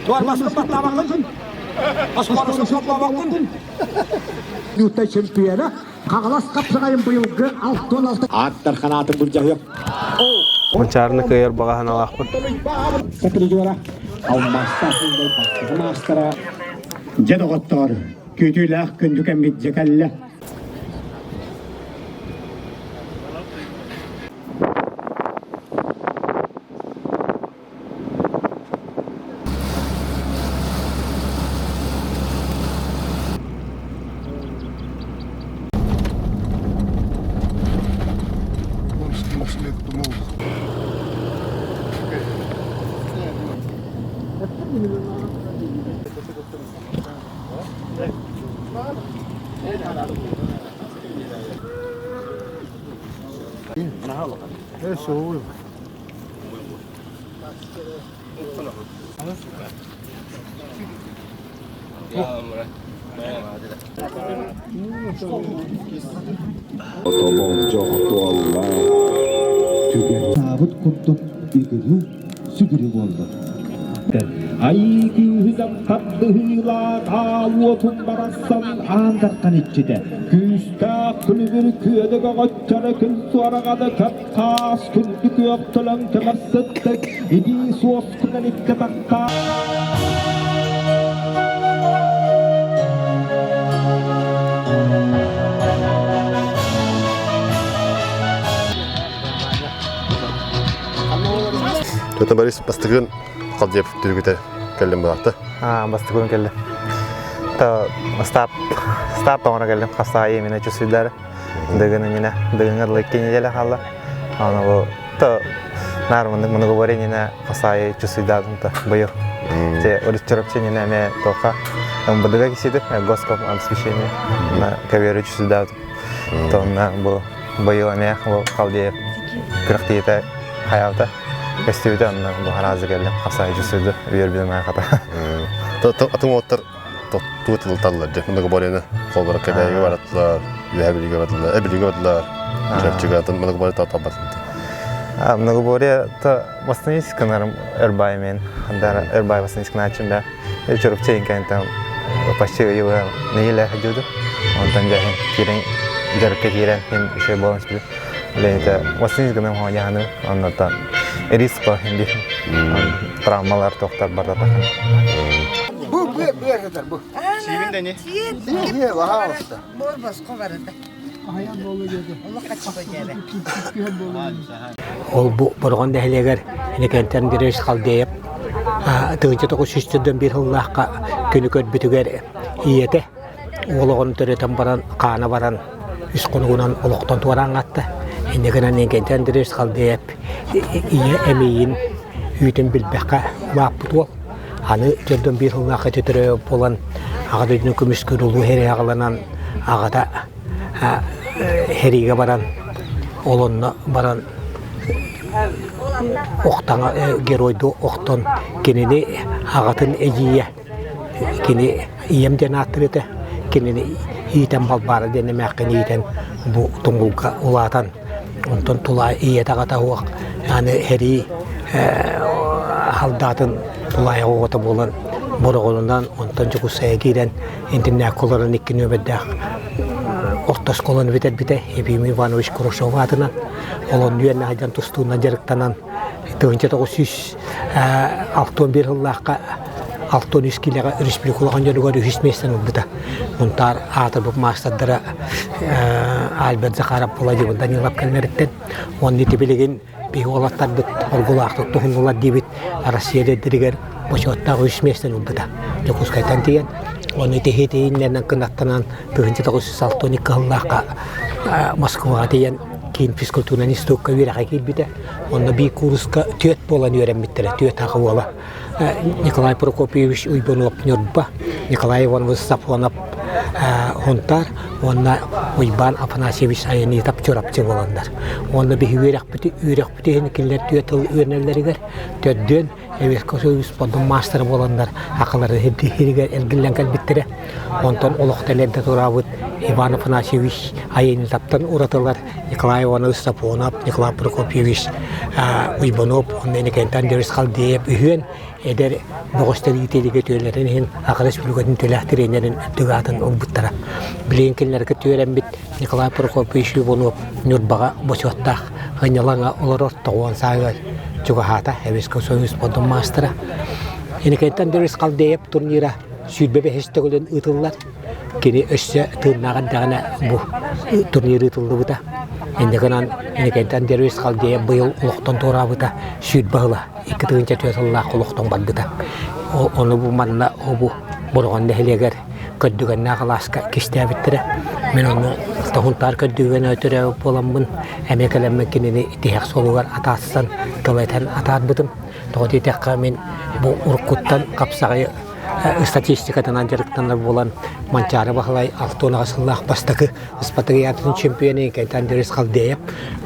Туорбаскын баттаабаккын. Оскуоласын холбообоккун. Юта чемпиона Хаҥалас хапсаҕайын быйылгы 66 Аттар ханаатын былдьаһыам. Мунчаарыны кыайар баҕа санаалаахпын. Призера алмаастаах бастакы маастара Дьэ доҕоттоор, күүтүүлээх күндү кэммит дьэ кэллэ. Таабыт курдук үгүрү сүгүрү буолла. Айыы күүһүнэн тардыһыылаах аал уотун барахсан аан дархан иччитэ, күүстээх күлүгүр күөнү көҕөччөрө күн суораҕаны көп хаас күндү күөх төлөн көмөр сыттык итии суоскунан икки атахтаах Тетя Борис бастыгын Қалдиев түргүтэ кэллим булаахта. Аа, бастыгын кэллим. Та стап стап тоҥоро кэллим. Хастаайы именно чувствуйдары. Дыгын иннинэ, дыгыҥҥа дылы икки неделя хаалла. Аны бу то наар мындык муну говори иннинэ хасаайы чувствуйдаатым то быйыл. Те урут иннинэ эмэ тоха МВДга кисиди госком обеспечение на каверу чувствуйдаатым. Тонна бу быйыл эмэ бу Халдеев күрэхтиитэ хайаабыта көстүбүтэ онно бу хараазы кэллим хасаайы чувствуйду үөрбүтүм хата. Атын уоттар тугу тылталлар дьэ многоборьены холборо кэбээйигэ бараттылар үөһэ билигэ бардылар эбилигэ бардылар чэрчигэ атын многоборье тааталбатын Многоборье то восстановись кынарым өрбай мен дар өрбай восстановись кынаачым да чурупча инкэн там почти его неделя ходюду онтон дьаһын киирэн дьарыкка киирэн хин еще болон спит лента восстановись гыным хоняханы оннотон риск хин травмалар тохтар бардатахан Бу бу бу сытар бу. Сиибин да не? Сии, пожалуйста. Буор босхо барыта. Ол бу Бороҕон нэһилиэгэр Иннокентий Андреевич Халдеев 1901 сыллаахха күнү көрбүтүгэр ийэтэ уол оҕону төрөтөн баран хаана баран үс хонугунан олохтон туораан аатта. Инньэ гынан Иннокентий Андреевич Халдеев ийэ эмиийин үүтүн билбэххэ улааппыт уол. Аны дьонтон биир сыллаах ити төрөөбүт буолан, Аҕа дойдуну көмүскүүр улуу сэрии аҕаланан, аҕата сэриигэ баран, ол онно баран охтаҥа геройдуу охтон кинини аҕатын эдьиийэ кини ийэм диэн ааттыыр этэ кинини иитэн Балбаара диэн эмээххин иитэн бу туҥулга улаатан Онтон тула ийэтэ аҕата суох аны сэрии халдаатын тулаайах оҕото буолан Бороҕонунан онтон Дьокуускайга киирэн интимнээххэ олорон икки нүөмэрдээх орто оскуоланы бүтэрбитэ Ефим Иванович Курашов аатынан. Ол онно үөрэнэ сылдьан тустуунан дьарыктанан 1961 сыллаахха 63 киилэҕэ республика улахан дьонугар үһүс миэстэни ылбыта. Мунтаар аатырбыт маастардара Альберт Захаров, Владимир Данилов кэллэриттэн уонна ити билигин биһи уолаттарбыт оргулаахтык туһуннулар диэбит Россия лидеригэр бочуоттаах үс миэстэни ылбыта. Дьокуускайтан тиийэн уонна ити иһитиннэринэн кынаттанан 1962 сыллаахха Москваҕа тиийэн киин физкультурнай институкка үөрэххэ киирбитэ. Онно биир кууруска түөрт буолан үөрэммиттэрэ, түөрт аҕа уола. Николай Прокопьевич Уйбанов Ньурба, Николай Иванович Сафонов. Хонтаар уонна Уйбаан Афанасьевич Аянитов Чурапчы буоланнар. Уонна биһи үөрэхпит үөрэхпит иһин кинилэр түө тыл үөрэнэллэригэр төрдүөн Эвеско Союз спордун маастара буоланнар акалары хиригэр эргиллэн кэлбиттэрэ. Онтон олохтон эрдэ тураабыт Иван Афанасьевич Аянитовтан уратылар Николай Иванович Сапонов, Николай Прокопьевич Уйбанов, уонна Иннокентий Андреевич Халдеев үһүөн эдэр бөҕөстөр иитиилигэ түөлэрин иһин Саха Республикатын төлөөх тренерин үрдүк аатын ылбыттара. Билигин кинилэргэ түөрэммит Николай Прокопьевич Иванов Ньурбаҕа бочуоттаах сынньалаҥа олорор тоҕуон сааһыгар чугаһаата Эбиско Союз спордун маастара. Иннокентий Андреевич Халдеев турнира 25 төгүлүн ыытыллар. Кини өссө тыыннаах эрдэҕинэ бу турнир ыытыллыбыта. Инньэ гынан Иннокентий Андреевич Халдеев быйыл олохтон туораабыта 20 сыла, 2004 сыллаах олохтон барбыта. Ону бу манна бу Бороҕон нэһилиэгэр Көрдүгэннээх алааска кистээбиттэрэ. Мин ону Тоһунтаар Көрдүгэнэ төрөөбүт буоламмын, эмиэ кэлэммин кинини тиһэх суолугар атаарсан, тыл этэн атаарбытым. Тоҕо диэтэххэ, мин бу уруккуттан хапсаҕайы статистикатынан дьарыктанар буолан Манчаары Баһылай 68 сыллаах бастакы Спартакиадатын чемпионы Андрей Халдеев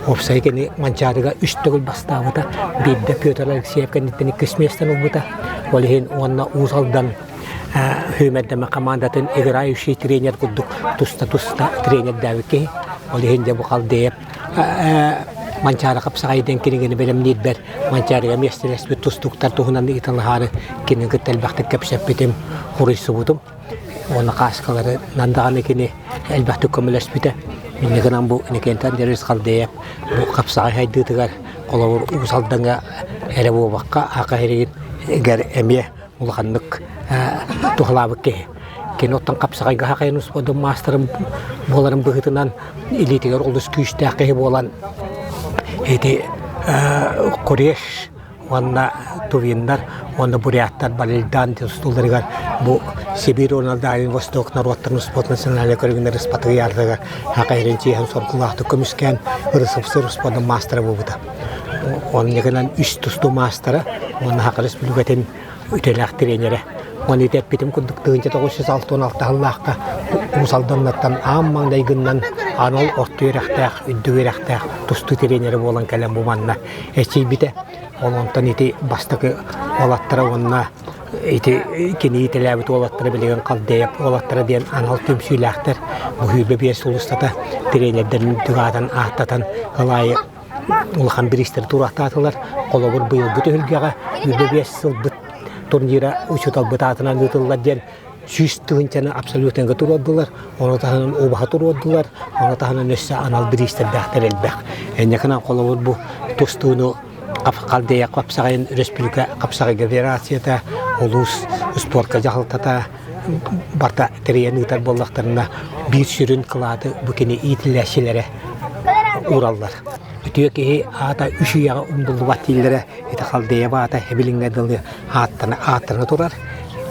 уопсай кини Манчаарыга үс төгүл бастаабыта биирдэ Петр Алексеев кэнниттэн иккис миэстэни ылбыта ол иһин уонна Уус Алдан сүүмэрдэмэ командатын играющий тренер курдук туста-туста тренердээбит киһи ол иһин дьэ бу Халдеев Манчаары хапсаҕай диэн кинигэни бэлэмниирбэр Манчаарыга миэстэлэспит тустууктар туһунан ыйыталаһаары кинини кытта элбэхтик кэпсэппитим, хуруйсубутум. Уонна кааскаларынан даҕаны кини элбэхтик көмөлөспүтэ. Инньэ гынан бу Иннокентий Андреевич Халдеев бу хапсаҕай сайдыытыгар холобур Уус Алдаҥҥа эрэ буолбакка, Ака сиригэр эмиэ улаханнык туһалаабыт киһи. Кини оттон хапсаҕайга хахайын успуордун маастарын буоларын быһыытынан илиитигэр олус күүстээх киһи буолан ити Куреш уонна Тувиннар уонна буряттар Балильдан тустууларыгар бу Сибирь уонна Дальний Восток норуоттарын спорт национальнай көрүҥнэр ыспатыгыйаардыгар хахайрын чиэһин соргулаахтык көмүскээн РСФСР спордун маастара буолбута. Оннугунан үс тустуу маастара уонна Саха Республикатын үтүөлээх тренерэ. Уонна ити эппитим курдук 1966 сыллаахха Уус Алданнаттан аан маҥнайгыннан анал орто үөрэхтээх, үрдүк үөрэхтээх тустуу тренерэ буолан кэлэн бу манна эчийбитэ. Ол онтон ити бастакы уолаттара уонна ити кини иитэлээбит уолаттара билигин Халдеев уолаттара диэн анал түмсүүлээхтэр. Бу 25 сыл устата тренердэрин үрдүк аатын ааттатан ылаайы улахан бириистэри туруохтаатылар. Холобур, быйылгы түһүлгэҕэ 25 сылбыт турнира учууталбыт аатынан ыытыллар диэн 100 тыһыынчаны абсолютныйга туруордулар, ону таһынан убаһа туруордулар, ону таһынан өссө анал бириистэрдээхтэр элбэх. Энньэкинэн холобур бу тустууну Халдея хапсаҕайын республика хапсаҕайга федерацията, улуус спортка дьаһалтата барыта тэрийэн ыытар буоллахтарына биир сүрүн кылааты бу кини иитиллээччилэрэ уураллар. Үтүө киһи аата үс үйэҕэ умнуллубат дииллэрэ ити Халдеева аата эбилиҥҥэ дылы ааттана ааттана турар.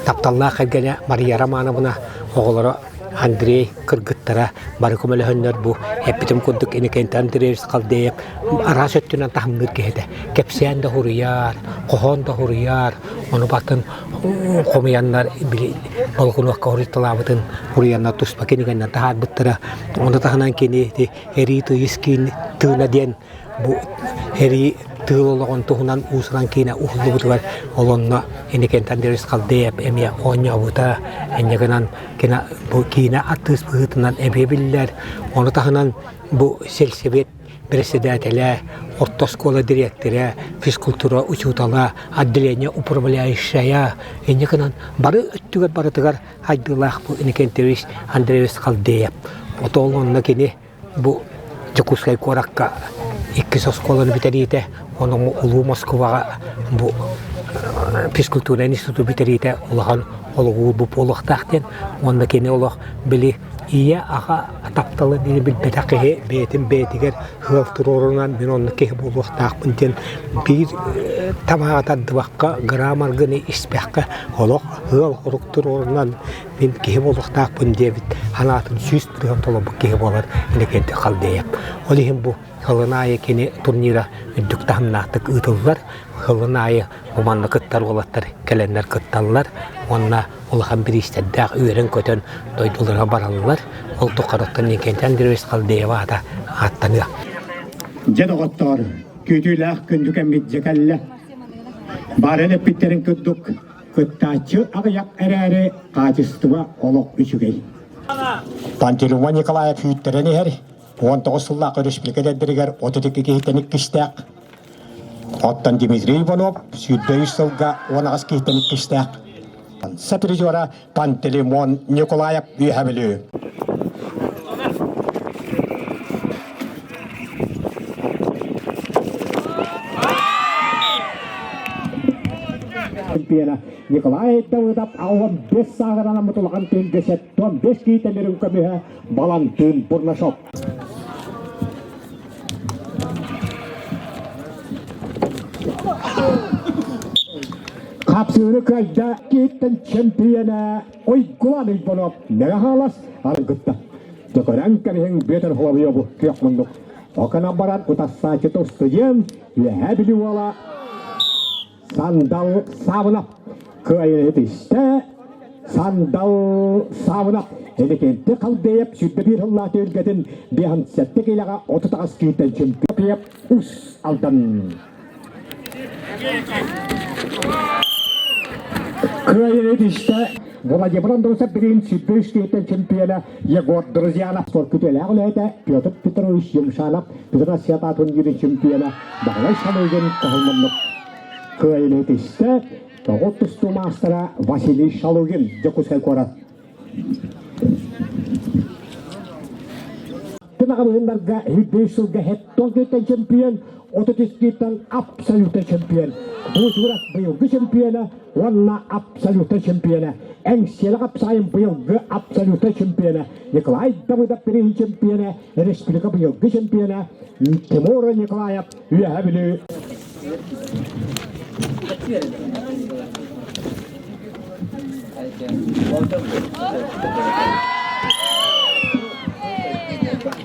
Тапталлаах кэргэнэ Мария Романовна оҕолоро Андрей кыргыттара бары көмөлөһөннөр бу эппитим курдук Иннокентий Андреевич Халдеев араас өттүнэн таһымныыр киһи этэ. Кэпсээн да суруйар, хоһоон да суруйар, ону батын хомуйаннар били болҕунуохха хоруйталаабытын суруйаннар туспа кинигэннэн таһаарбыттара. Ону таһынан кини ити Эрии тыйыс киин тыына диэн бу эрии тыыл олоҕун туһунан уус-уран киинэ уһуллубутугар ол онно Иннокентий Андреевич Халдеев эмиэ оонньообута. Инньэ гынан бу киинэ артыыс быһыытынан эмиэ биллэр. Ону таһынан бу сельсовет председателэ, орто оскуола дириэктэрэ, физкультура учуутала, отделение управляющая инньэ гынан бары өттүгэр барытыгар хайдыылаах бу Иннокентьевич Андреевич Халдеев. Отол онно кини бу Дьокуускай куоракка иккис оскуоланы бүтэриитэ, ону Улуу Москваҕа бу физкультура институту бүтэриитэ улахан олоҕу бу буолуохтаах диэн уонна кини олох били ийэ аҕа таптала диэни билбэтэх киһи бэйэтин бэйэтигэр ыал туруорунан мин оннук киһи буолуохтаахпын диэн биир табааҕа тардыбакка грамм аргыны испэххэ олох ыал хорук туруорунан мин киһи буолуохтаахпын диэбит санаатын 100% толорбут киһи буолар Иннокентий Халдеев. Ол иһин бу. Сылын аайы кини турнира үрдүк таһымнаахтык ыытыллар. Сылын аайы бу манна кыттар уолаттар кэлэннэр кытталлар уонна улахан бириистэрдээх үөрэн-көтөн дойдуларыгар бараллар. Ол тухарыттан Никита Андреевич Халдеева аата ааттаныа. Дьэ доҕоттоор, күүтүүлээх күндү кэммит дьэ кэллэ. Баарын эппиттэрин курдук, кыттааччы аҕыйах эрээри хаачыстыба олох үчүгэй. Пантелеймон Николаев үүттэрэн иһэр, 19 сыллаах өрөспүүбүлүкэ эдэрдэригэр 32 киһиттэн иккистээх. Оттон Дмитрий Иванов 23 сылга 18 киһиттэн иккистээх. Сапризера Пантелеймон Николаев Үөһэ Бүлүү. Чемпиона Николай Давыдов 65 сааһынан аммытылахан түһүлгэ 75 киитэлэрин көмүһэ Балантыын Бурнашов. Хапсыыны кыайда киһиттэн чемпиона Уйгулан Уйбанов Мэҥэ Хаҥалас аргытта. Дьөкөрөн кэбиһиҥ Бүөтүр Соловьеву күөх муннук. Окана баран утассааччы устудьуон Үөһээ Бүлүү уола Сандал Саабынап кыайыыны түстэ. Сандал Саабынап Элекенти Халдеев 101 сыллаах түһүлгэтин 57 киилэҕэ 38 кииртэн чемпион Ус Алдан. Кыайыыны түстэ Владимир Андросов билигин 103 киһиттэн чемпиона Егор Друзьянов күтүөлээх үлэһитэ Петр Петрович Юмшанов Петр Россия турнирын чемпиона Баһылай Шалыгин кыһыл Кыайыыны түстэ тоҕус тустуу маастара Василий Шалыгин Дьокуускай куорат. Тынаҕабыһыннарга 105 сылга хеттон чемпион, 33 абсолютный чемпион. Бу быйылгы чемпиона уонна абсолютный чемпиона. Эҥсиэлэх апсайын быйылгы абсолютный чемпиона Николай Давыдов бириһин чемпиона, республика быйылгы чемпиона Тимур Николаев Үөһэ Бүлүү.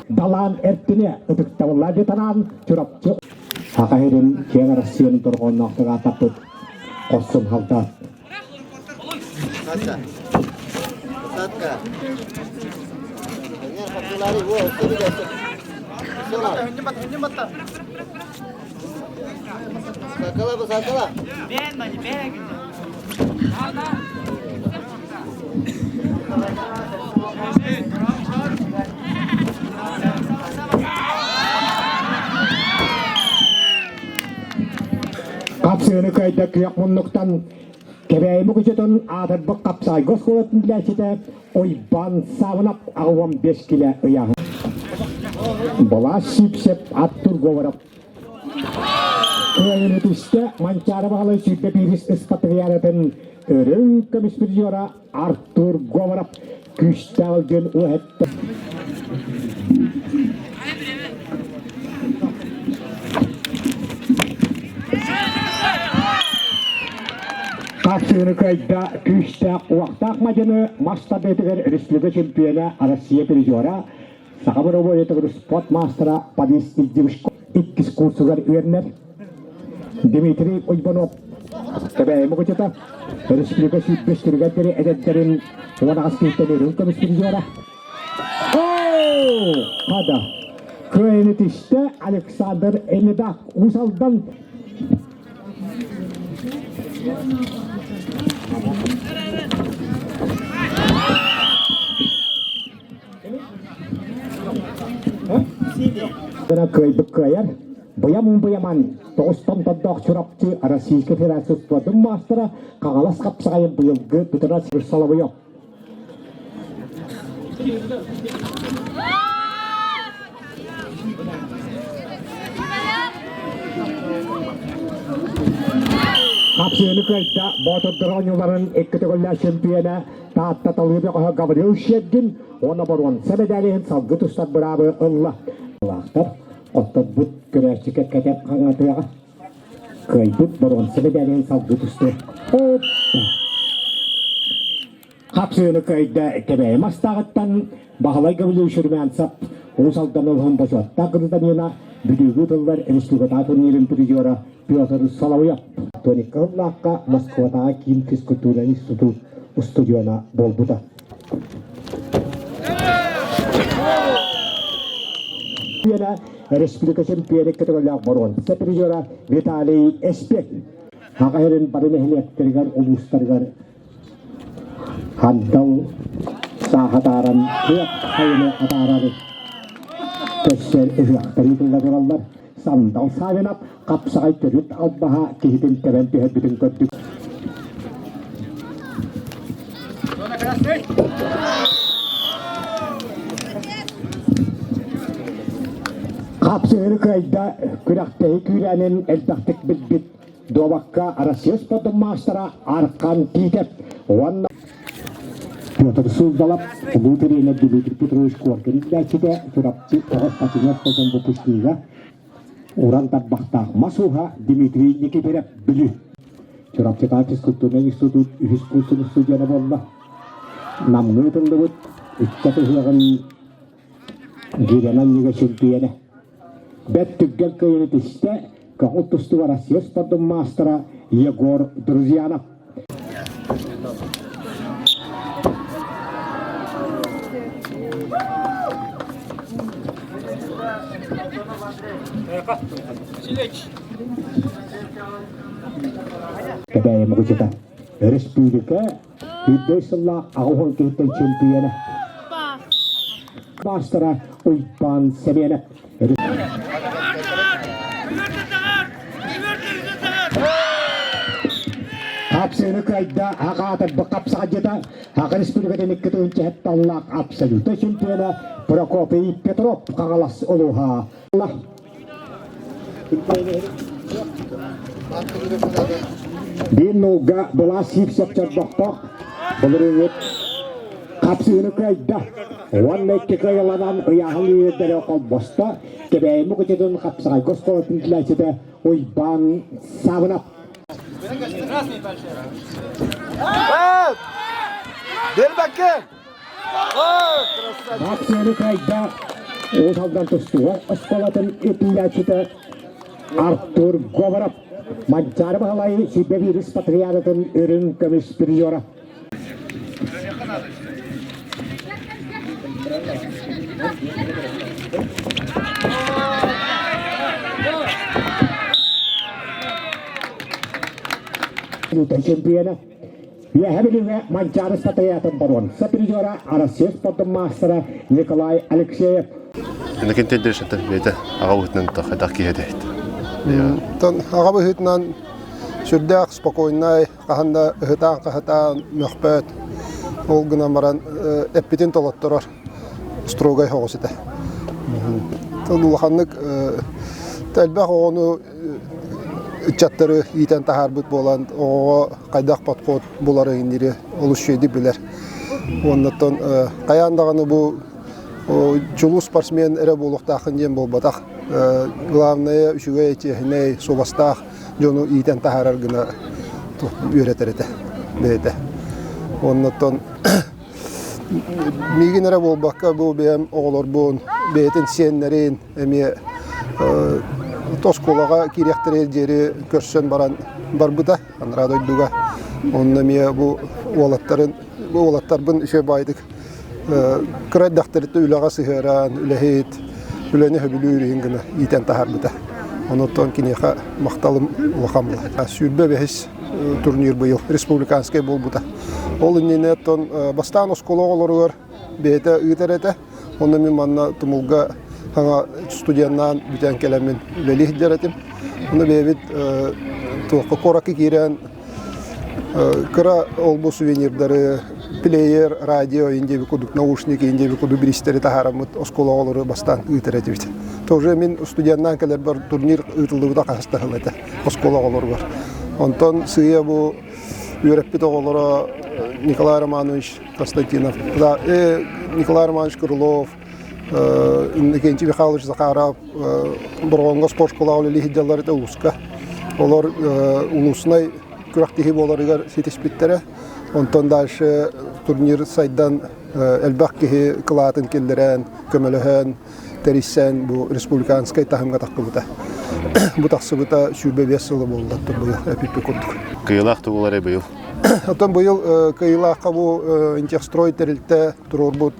Далаан эртине ытыктабыллаах ветеран Чурапчы Саха сирин киэҥ Россияны торҕонноохтук ааттаппыт хорсун халдаат. Хапсыыны кыайда күөх муннуктан Кэбээйи күчөтөн аатырбыт хапсаайга оскуолатын билээччитэ Уйбаан Саабынап 85 килэ ыйааһын. Балаас Сиипсэп Артур Говоров Кыайыыны түстэ Манчаары Баһылай 21 ыспатыйаанатын өрүҥ көмүс призера Артур Говоров күүстээх ылдьын уһэттэ. Хапсыыны кыайда күүстээх уохтаах мадьыны мас тардыытыгар республика чемпиона Россия призера Саха боробуойатыгар спорт маастара Борис Ильдивич иккис курсугар үөрэнэр. Дмитрий Уйбанов Кэбээйи мукучута республика сүүрбэстэригэр диэри эдэрдэрин 18 киһиттэн үрүҥ көмүс призера. Хада. Кыайыны түстэ Александр Элидак Уус Алдан Кыайбыт кыайар. Быйам быйаман тоҕустан тордоох Чурапчы Российскай Федерация спордун маастара Хаҥалас хапсаҕайын быйылгы Петр Соловьев. Хапсыыны кыайда Боотурдар оонньууларын икки төгүллээх чемпиона Таатта талыы бөҕөһө Гаврил Щердин уонна боруонса мэдээлиһин салгыы тустар быраабы ылла. Лаахтар оттон көрөөччү кэккэтэ хаҥатыаҕа. Кыайбыт боруонса мэдээлиһин салгыы тустуо. Хапсыыны кыайда Кэбээйи мастааҕыттан Баһылай Гаврильевич Румянцев Уус Алдан улууһун бочуоттаах гражданина. Бүлүүгэ тыллар республикатааҕы турнирын призера Петр Соловьев. Тоникка ыллаахха Москватааҕы киин физкультура институт устудьуона буолбута. Республика чемпионы көтөҕөлөөх боруонса призера Виталий Эспек. Аҕа сирин бары нэһилиэктэригэр, улуустарыгар Хандал сааһа атааран, кыах хайыны атаарар көрсөр ыһыахтар ыытылла тураллар. Сандал Савинов хапсаҕай төрүт албаһа киһитин тэбэн түһэрбитин көрдүк. Хапсыһыны кыайда күрэхтэһи күүрээнин элбэхтик билбит Дуобакка Россия спордун маастара Архан Тиитэп уонна Петр Суздалов, улуу тренер Дмитрий Петрович Коркин иитээччитэ, Чурапчы оҕо спортсмен хотун выпускнига, уран тарбахтаах мас ууһа Дмитрий Никифоров Бүлүү. Чурапчытааҕы физкультурнай институт үһүс курсун студена буолла. Намҥа ыытыллыбыт ыччат ыһыаҕын гирянан лига чемпионэ. Бэрт түргэн кыайыыны түстэ көҕүл тустууга Россия спордун маастара Егор Друзьянов. Кэбээйи Мукучута Өрөспүүбүлүкэ үрдэй сыллаах 80 киһиттэн чемпионэ. Маастара Уйбаан Сэмиэнэп. Хапсыыны кыайда аҕаатарбы хапсаҕадьыта Саха Республикатын 2 аллаах абсолютнай чемпиона Прокопий Петров Хаҥалас улууһа. Биир нолга былаас сиипсэп чорбохтоох былырыыҥҥыт хапсыыны кыайда. Уонна икки кыайыланан ыйааһын үөрдэрэ холбосто. Кэбээйи Мукучутун хапсаҕайга оскуолатын иитиллээччитэ Уйбаан Саабынап. Хапсыыны кыайда Уус Алдан тустууга оскуолатын иитиллээччитэ Артур Говоров. Манчаары Баһылай сүүрбэ биирис патриаратын үрүҥ көмүс призера. Чемпиона Үөһэ Бүлүүгэ Манчаары статуятын боруонса призера Россия спордун маастара Николай Алексеев. Иннокентий Андреевич бэйэтэ аҕа быһыытынан хайдах киһи этэйт? Оттон аҕа быһыытынан сүрдээх спокойнай, хаһан да ыһытаан-хаһытаан мөхпөт, ол гынан баран эппитин толотторор строгай соҕус этэ. Улаханнык элбэх оҕону ыччаттары иитэн таһаарбыт буолан оҕоҕо хайдах подход булары индири олус үчүгэйдик билэр. Уоннаттан хайаан даҕаны бу чулуу спортсмен эрэ буолуохтааххын диэн буолбатах. Главное үчүгэй, чиэһинэй, суобастаах дьону иитэн таһаарар гына үөрэтэр этэ бэйэтэ. Оннуттан миигин эрэ буолбакка бу бэйэм оҕолорбун, бэйэтин сиэннэрин эмиэ оскуолаҕа киириэхтэрэ диэри көрсөн баран барбыта анараа дойдуга. Онно эмиэ бу уолаттарын бу уолаттарбын үчүгэй баайдык кыра эрдэхтэриттэн үлэҕэ сыһыаран, үлэһит, үлэни сөбүлүүр иһин гына иитэн таһаарбыта. Онуттан киниэхэ махталым улахан буолар. 25 турнир быйыл республиканскай буолбута. Ол иннинэ оттон бастаан оскуола оҕолоругар бэйэтэ ыытар этэ. Онно мин манна Тумулга саҥа студеннаан бүтэн кэлэммин үлэлии сылдьар этим. Ону бэйэбит туохха куоракка киирэн Кыра ол-бу сувенирдары, плеер, радио индиэби курдук, наушник индиэби курдук бириистэри таһаараммыт оскуола оҕолору бастаан ыытар этибит. Тоже мин студеннаан кэлэрбэр турнир ыытыллыбыта хаһыс да сыл этэ оскуола оҕолоругар. Онтон сыыйа бу үөрэппит оҕолоро Николай Романович Константинов, Николай Романович Крылов, Иннокентий Михайлович Захаров Бороҕоҥҥо спортшколаҕа үлэлии сылдьаллар этэ улууска. Олор улууснай күрэхтэһии буоларыгар ситиспиттэрэ. Онтон дальше турнир сайдан элбэх киһи кылаатын киллэрэн, көмөлөһөн, тэрийсэн бу республиканскай таһымҥа тахсыбыта. Бу тахсыбыта 25 сыла буолла быйыл эпиппит курдук. Кыайыылаах тугулары быйыл? Оттон быйыл кыайыылаахха бу Интехстрой тэрилтэ туруорбут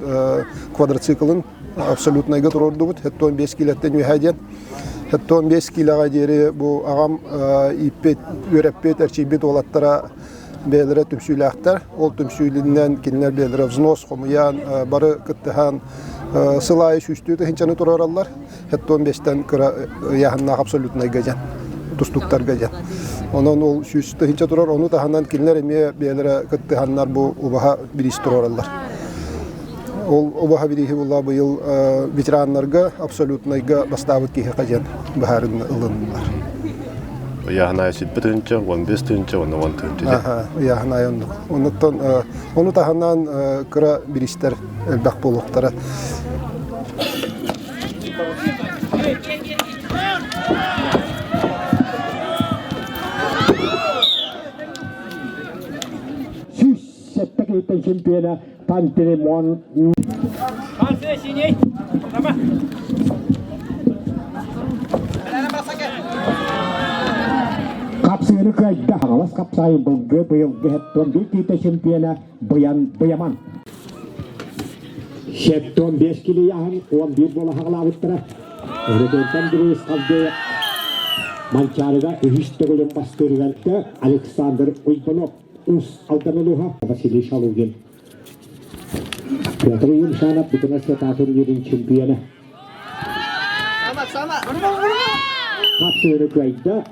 квадроциклын абсолютнайга туруордубут. 75 килэттэн үөһэ диэн. 75 килэҕэ диэри бу аҕам ииппит, үөрэппит, эрчийбит уолаттара бэйэлэрэ түмсүүлээхтэр. Ол түмсүүлэринэн кинилэр бэйэлэрэ взнос хомуйан, бары кыттыһан сыл аайы сүүстүү тыһыынчаны туруораллар. 75-тэн кыра ыйааһыннаах абсолютнайга диэн, тустууктарга диэн. Онон ол 100 тыһыынча турар, ону таһынан кинилэр эмиэ бэйэлэрэ кыттыһаннар бу убаһа бириис туруораллар. Ол убаһа бирииһи була быйыл ветераннарга абсолютнайга бастаабыт киһиэхэ диэн быһаарыыны ылыннылар. Ыйааһын сиппит тыһыынча, 15 тыһыынча уонна 10 тыһыынча. Ыйааһын аайы оннук. Онуттан ону таһынан кыра бириистэр элбэх буолуохтара. Сүүс сэттэ киһиттэн чемпиона Пантелеймон Хапсыыны кыайда Хаҥалас хапсаайын былгы быйылгы хеттон биир киһитэ чемпиона Быйан Быйаман. 75 килийаһын 11 буола хаҕалаабыттара. Өрөкөнтөн Грейс Халдеев Манчаарыга үһүс төгүлүн бастыырыгар Александр Уйбанов Ус Алдан улууһа Василий Шалугин. Петр Юмшанов бүтүн Россия турнирын чемпиона. Хапсыыры кыайда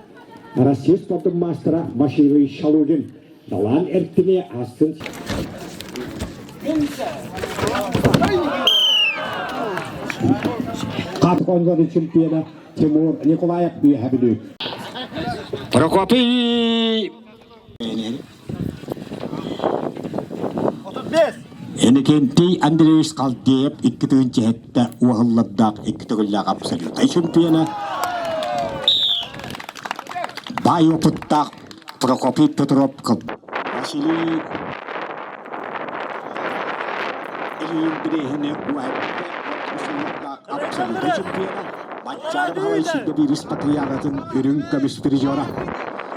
Россия спортун маастара Василий Шалугин. Далаан эртини астын Хат чемпиона Тимур Николаев үөһэ Бүлүү. Прокопий Иннокентий Андреевич Халдеев икки тыһыынча сэттэ уоһуллардаах икки төгүллээх абсолютнай чемпиона. Баай опыттаах Прокопий Петров Василий Ильин бирииһини уһаппыта абсолютнай чемпиона Манчаары Баһылай сүүрбэ биирис патриаратын үрүҥ көмүс призера.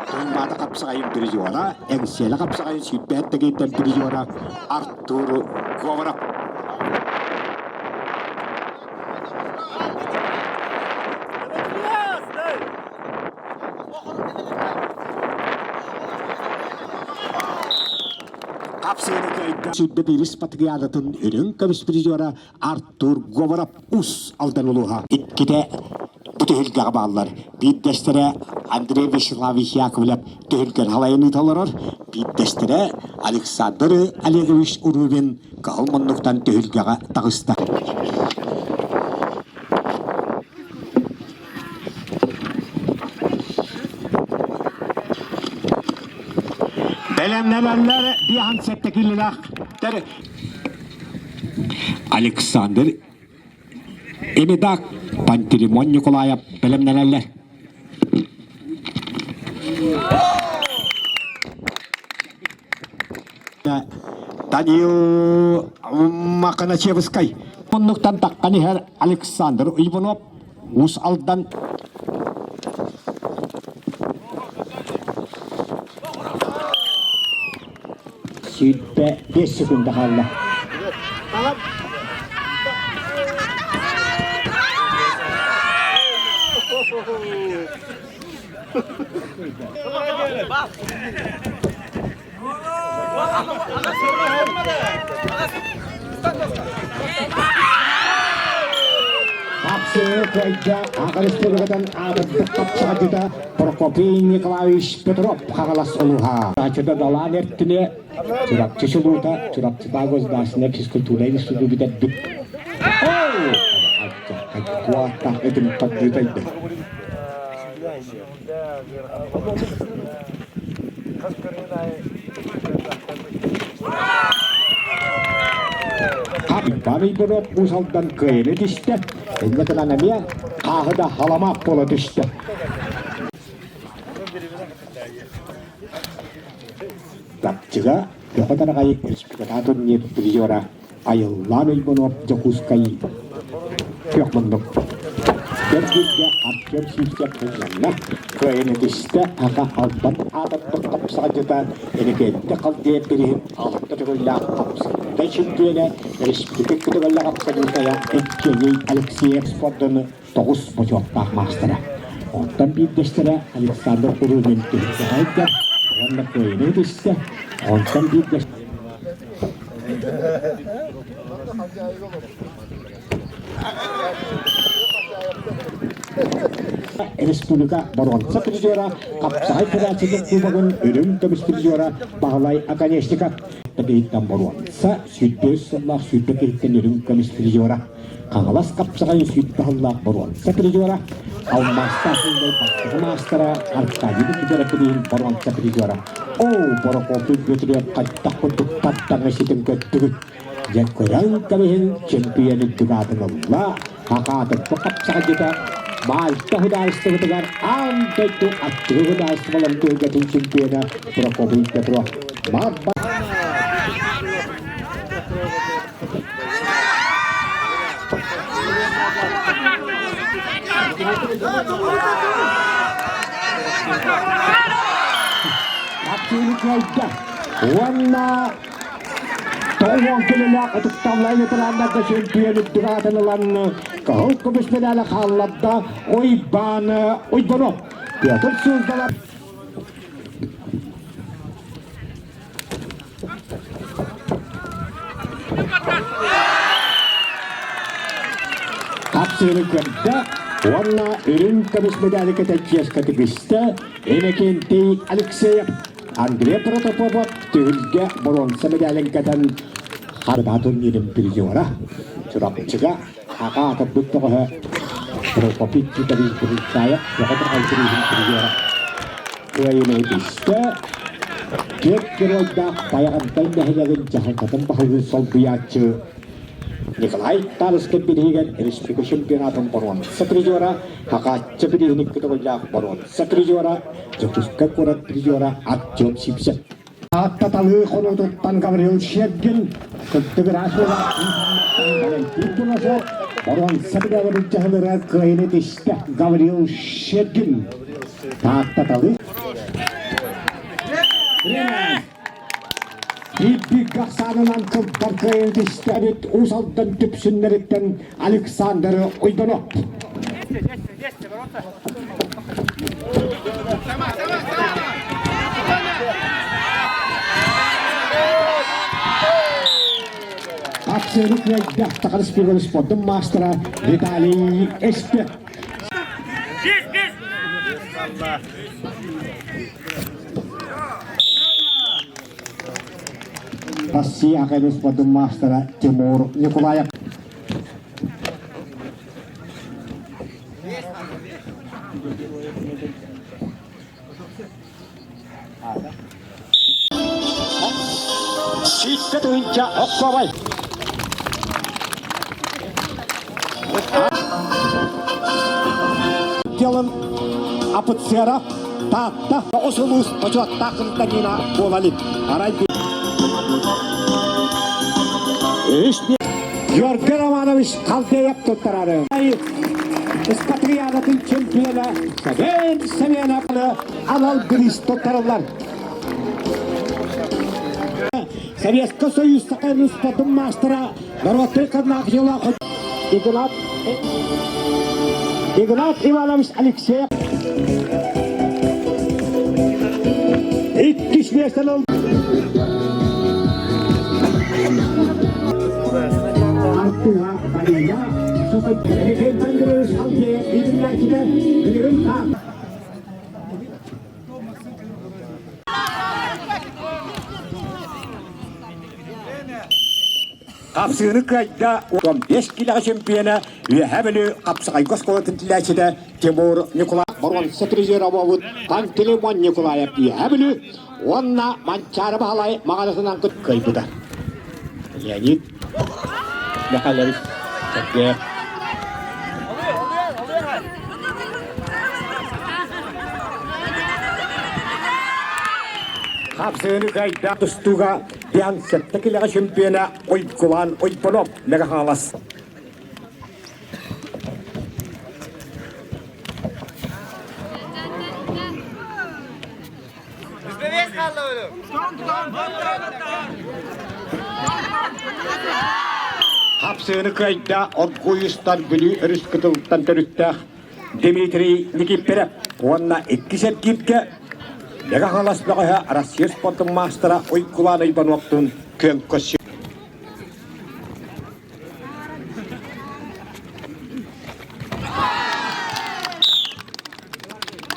Туймаада хапсаҕайын призера, Эҥсиэлэ хапсаҕайын сүүрбэһэт төгүлтэн призера Артур Говоров. Сүүрбэ биирис патриаратын үрүҥ көмүс призера Артур Говоров Ус Алдан улууһа. Иккитэ бу түһүлгэҕэ бааллар. Биирдэстэрэ Андрей Вячеславович Яковлев түһүлгэн халайын ыыта олорор, биирдэстэрэ Александр Олегович Урубин кыһыл муннуктан түһүлгэҕэ таҕыста. Бэлэмнэнэллэр биэһэн сэттэ киилэлээхтэр Александр Эмидак Пантелеймон Николаев бэлэмнэнэллэр. Данил Маканачевскай. Муннуктан таххан иһэр Александр Иванов Уус Алдан 25 секунда хаалла. Хапсыгы кыайда Аҕа Республикатын аатырбыт хапсаҕайдьыта Прокопий Николаевич Петров Хаҥалас улууһа. Ачыда далаан эртине Чурапчы чулуута Чурапчытаа государственнай физкультура институту бүтэрбит. Куаттах этим тардыытайды. Иван Егоров Уус Алдан кыайыны түстэ. Инньэ гынан эмиэ хааһы да халамаах буола түстэ. Тапчыга Көҕө Тараҕай республикатааҕы турнир призера Айыллаан Уйбанов Дьокуускай. Күөх муннук. Кэргилгэ Артем Сивцев ылланна, кыайан этистэ, аха албан аатырбыт хапсаҕайдьыта Энекетте Халдеев бириһин алта төгүллээх хапсаҕай чемпиона, республика көтөҕөллөх хапсаҕайдьытая Евгений Алексеев спордуну тоҕус бочуоттаах маастара. Онтон биирдэстэрэ Александр Курунин түһүлгэҕэ уонна кыайыыны этистэ. Онтон биирдэстэрэ Республика боруонса призера, Хапсаҕай Федерациятын кубогын үрүҥ көмүс призера Баһылай Оконешников киһиттэн боруонса, 105 сыллаах 100 киһиттэн үрүҥ көмүс призера, Хаҥалас хапсаҕайын 100 сыллаах боруонса призера, Алмаастаах сыллай бастакы маастара Аркадий Никифорович боруонса призера. Оо, Борокуоппуй Бүөтүрүөп хайдах курдук тартаҥа ситим көттүгүт? Дьэ көрөн кэбиһин чемпион үрдүк аатын ылла, хахаатырбыт хапсаҕайдьыта Мальта судаарыстыбатыгар аан дойду аттыгы судаарыстыбаларын түһүлгэтин чемпиона Прокопий Петров. Марба Хапсыыны кыайда уонна Тоҕуон килэлээх ытыкталлай ветераннарга чемпион үрдүк аатын ылан кыһыл көмүс медали хаалларда Уйбаан Уйбанов. Петр Суздалов Хапсыыны көрдө уонна үрүҥ көмүс медали кэтэн чиэскэ тигистэ Иннокентий Алексеев. Андрей Протопопов түһүлгэ боруонса медалин кэтэн Харбаа турнирын призера Чурапчыга аҕа аатырбыт бөҕөһө Прокопий Титович Брынцаев Петр Алексеевич призера кыайыыны түстэ. Түөрт геройдаах Байаҕантай нэһилиэгин дьаһалтатын баһылыгын солбуйааччы Николай Тарыскин бириһигэр республика чемпионатын боруонса призера, Хахааччы бириһин икки төгүллээх боруонса призера, Дьокуускай куорат призера Артем Сипсев. Тааттаталыы хонуутуттан Гаврил Щергин, кыттыгыраах Валентин Тимофеев, боруонса медалын дьаһалыра кыайыны тистэ Гаврил Щергин. Тааттаталыы Биир ахсаанынан кылбар кыайан түстээбит Уус Алдан түпсүннэриттэн Александр Уйбанов. Хапсыыны кыайда Саха Республикатын спордун маастара Виталий Эспек. Россия Академия спордун маастара Тимур Николаев. Сүүспэ тыһыынча оккобай. Делом офицера Таатта тоҕус улуус бочуоттаах гражданина буолалын. Арай Үс Георгий Романович Халдеев туттарары. Спартакиадатын чемпиона Савен Семенов анал бириис туттарыллар. Советский Союз саха спортун маастара норуоттар кырнаах Игнат Игнат Иванович Алексеев иккис миэстэни ылла. Артыга Мария Хапсыыны кыайда 15 килэҕэ чемпиона Үөһээ Бүлүү хапсаҕайга оскуолатын тилээччитэ Тимур Николаев боруонса призера буолбут Пантелеймон Николаев Үөһээ Бүлүү уонна Манчаары Баһылай маҕаратынан кыайбыта. Леонид Михайлович Сергеев Хапсыыны кыайда тустууга Диан сэттэ килэҕэ чемпиона Уйгулаан Уйбунов Мэҥэ Хаҥалас. Хапсыыны кыайда Оргуйустан Бүлүү өрүс кытылыттан төрүттээх Дмитрий Никифоров уонна иккис эргииргэ Мэҥэ Хаҥалас бөҕөһө Россия спордун маастара Уйгулаан Ивановтуун күөн көрсүө.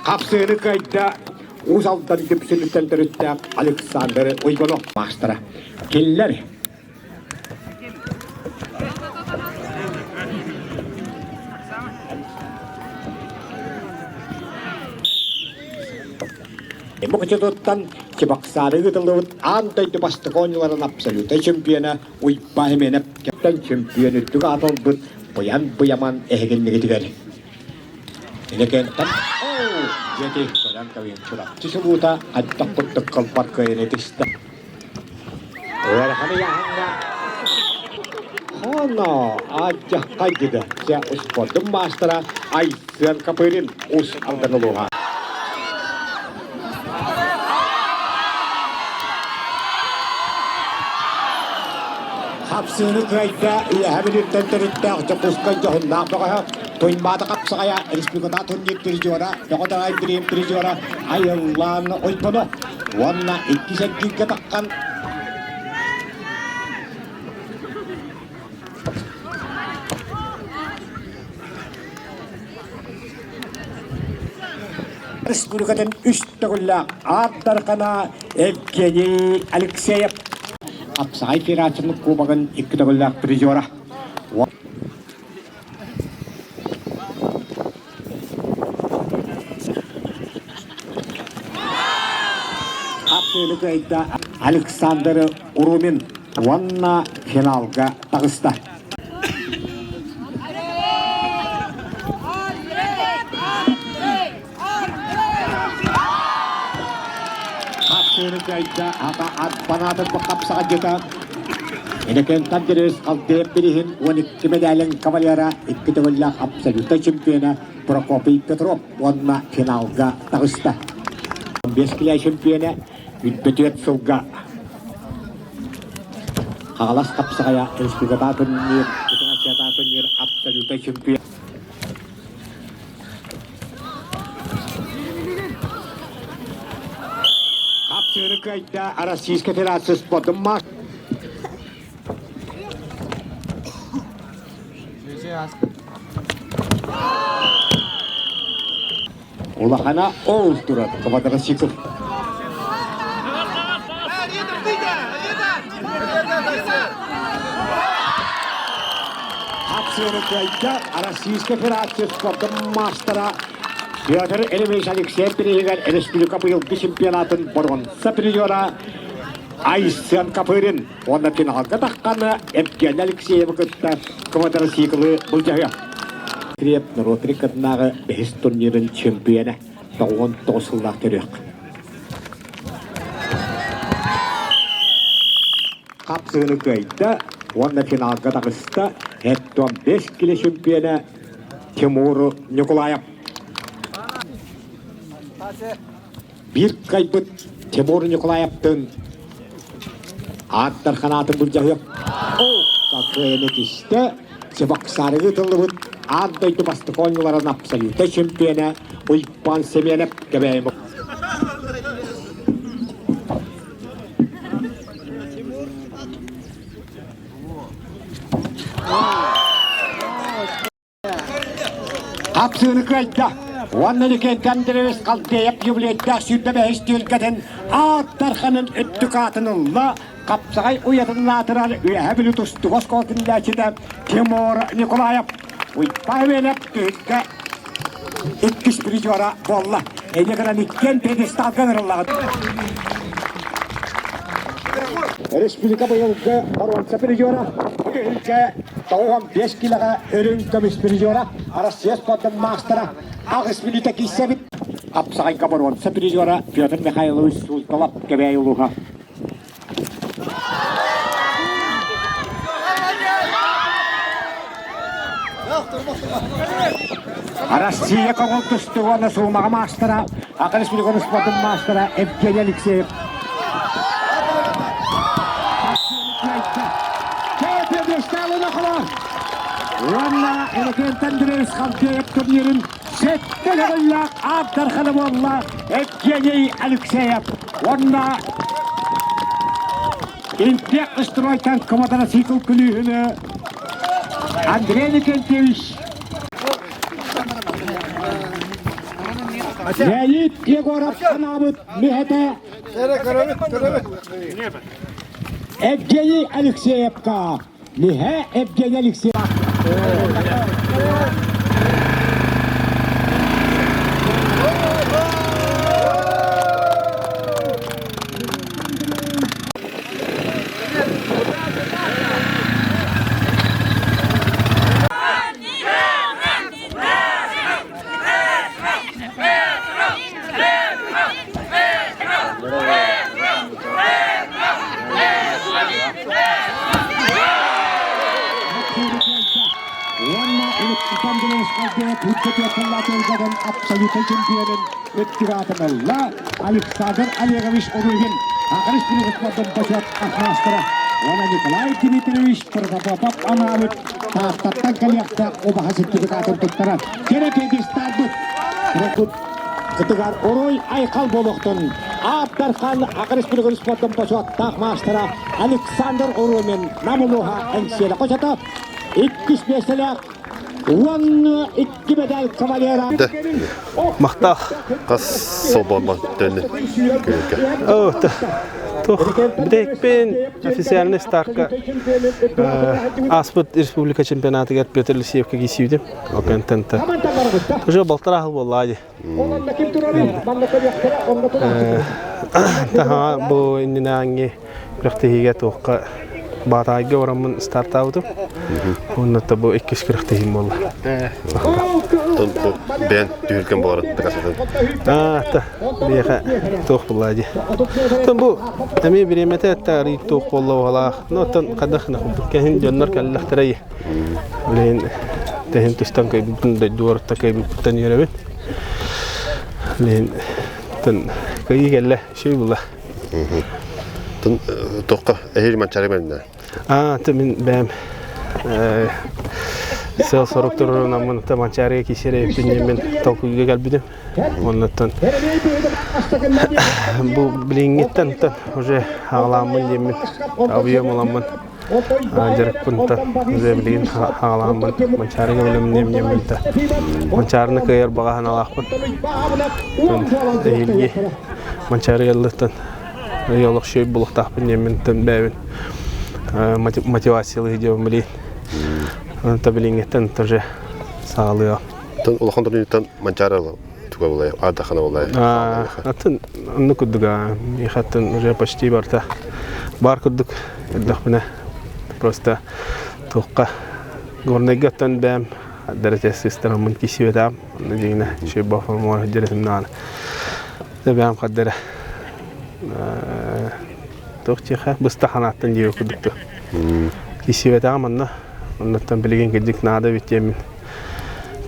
Хапсыыны кыайда Уус Алдан Дүпсүнүттэн төрүттээх Александр Уйгунов маастара. Кинилэр Мукучутуттан Чебоксары ыытыллыбыт аан дойду бастакы оонньууларын абсолютнай чемпиона Уйбаан Семенов кэптэн чемпион үрдүк аат ылбыт Буйан Буйаман эһигиннигитигэр. Инекентэн диэти көрөн кэбиһин Чурапчы чулуута хайдах курдук кылбар кыайан этистэ. Ыарахан ыйааһыҥҥа Хоно адьаххайдыда дьэ успуордун маастара Айсен Копырин Уус Алдан улууһа. Хапсыыны кыайда Үөһэ Бүлүүттэн төрүттээх Дьокуускай дьоһуннаах бөҕөһө Туймаада хапсаҕайа республиката турнир призера Бөҕө Таҕай бириэм призера Айыллаан Ойбоно уонна иккис эргииргэ таххан Республикатын үс төгүллээх аат дархана Евгений Алексеев Апсай Федерациятын кубогын икки төгүллээх призера. Хапсыыны кыайда Александр Урумин уонна финалга таҕыста. Хапсыыны кыайда ата ат банаатын хапсаҕадьыта Инекентан Деревис Халдеев бириһин 12 медалин кавалера икки төгүллээх абсолютнай чемпиона Прокопий Петров уонна финалга таҕыста. Бес килэ чемпиона бүтбөтүөт сылга Хаҥалас хапсаҕайа республиката турнир, Федерацията турнир абсолютнай чемпион. Хапсыыны кыайда Российская Федерация спордун Улахана ол турар квадроцикл. Хапсыыны кыайда Российская Федерация спордун маастара Петр Ильич Алексеев бирииһигэр республика быйылгы чемпионатын боруонса призера Айсен Копырин уонна финалга тахханы Евгений Алексеевы кытта квадроциклы былдьаһыа. Креп норуот рекорднааҕы бэһис турнирын чемпиона 99 сыллаах төрүөх. Хапсыыны кыайда уонна финалга таҕыста 75 кило чемпиона Тимур Николаев. Биир кыайбыт Тимур Николаевтыын ааттар ханаатын былдьаһыах. Оо, кыайан этистэ. Чебоксарыгы ытыллыбыт аан дойду бастакы оонньууларын абсолютнай чемпиона Уйбаан Семенов Кэбээйи Хапсыыны кыайда. Уонна Никита Андреевич Халдеев юбилейдаах 25 түөлкэтин аат дарханын өттүк аатын ылла. Хапсаҕай уйатын аатырар Үөһэ Бүлүү тустуук оскуолатын үлээччитэ Тимур Николаев Уйбаевелеп түһүлгэ иккис призера буолла. Эйэ гынан иккиэн пьедесталга ыҥырыллаҕыт. Республика быйылгы боруонса призера, түһүлгэ 95 килоҕа үрүҥ көмүс призера, Россия спордун маастара, аҕыс мүнүүтэ киирсэбит. Хапсаҕайга боруонса призера Петр Михайлович Суздалов Кэбээйи улууһа. Россия көҥүл тустууга уонна суумаҕа маастара, Аха Республикатын спордун маастара Евгений Алексеев. Уонна Иннокентий Андреевич Халдеев турнирын сэттэ төгүллээх аат-дархана буолла Евгений Алексеев. Уонна Интех стройтан мотоцикл күлүүһүнү Андрей Никентьевич Леонид Егоров анаабыт мүһэтэ Евгений Алексеевка Мүһэ Евгений Алексеев Уонна абсолютнай чемпионын өттүгатын ылла Александр Олегович Оругин Аҕарыс Пилигоспордун бочуот маастара уонна Николай Дмитриевич Протопопов анаабыт Тааттаттан кэлиэхтээх убаһа сертификатын туттарар кэрэ пьедесталбыт кытыгар орой айхал буолуохтун Аат Дархан Аҕа Республика спордун бочуоттаах маастара Александр Оромин Нам улууһа Эҥсиэлэ хочото иккис миэстэлээх 12 медаль кавалера. Махтаах. Хас солбуорбан төннү күөлгэ. Туох бүтэһикпин официальный стартка ааспыт республика чемпионатыгар Петр Лисеевка киирсибитим. Окентента. Уже балтараа сыл буолла дии. Таһаа бу иннинээҥҥи күрэхтэһиигэ туохха Баатаайга бараммын стартаабытым. Уонна бу иккис күрэхтэһиим буолла. Тон бу бэйэн түһүлгэн буоларын дакаастатын. Аа, та, биэхэ туох буолла дии. Тон бу эмиэ бириэмэтэ этэ арый туох буолла буолаах. Ну, оттон хайдах кэһин дьоннор кэллэхтэрэй. Билигин тэһин тустан кыайбыппын дойду кыайбыппыттан үөрэбин. Билигин тон кыайыы кэллэ, үчүгэй буолла. Тон туохха эһиил манчаары бэринэ? Аа, ты мин бэйэм сыал сорук туруорунаммын манчаарыга киирсэр эбиппин толкуйга кэлбитим. Оннуттан бу билиҥҥиттэн уже аҕалааммын диэммин объем ыламмын дьарыкпын уже билигин аҕалааммын манчаарыга бэлэмниэм диэммин да манчаарыны кыайар баҕа санаалаахпын. Эһиилги манчаарыга ыллыттан олох үчүгэй буолуохтаахпын диэммин бэйэбин мотивациялыы диэбин билигин. Онто билиҥҥиттэн тоже саҕалыам. Улахан турнируттан Манчаары туга булай, аадахана булай. Атын оннук курдук миэхэ уже почти барта бар курдук элбэхпинэ просто туохха горнайга оттон бэйэм дәрэтэ сыстараммын кисибэтаам онно дьиҥинэ үчүгэй формула дьэрэтим даҕаны бэйэм хардара туох диэхэ быста ханааттан диэбит курдук кисибэтаам онно оннуттан билигин кырдьык наада эбит диэммин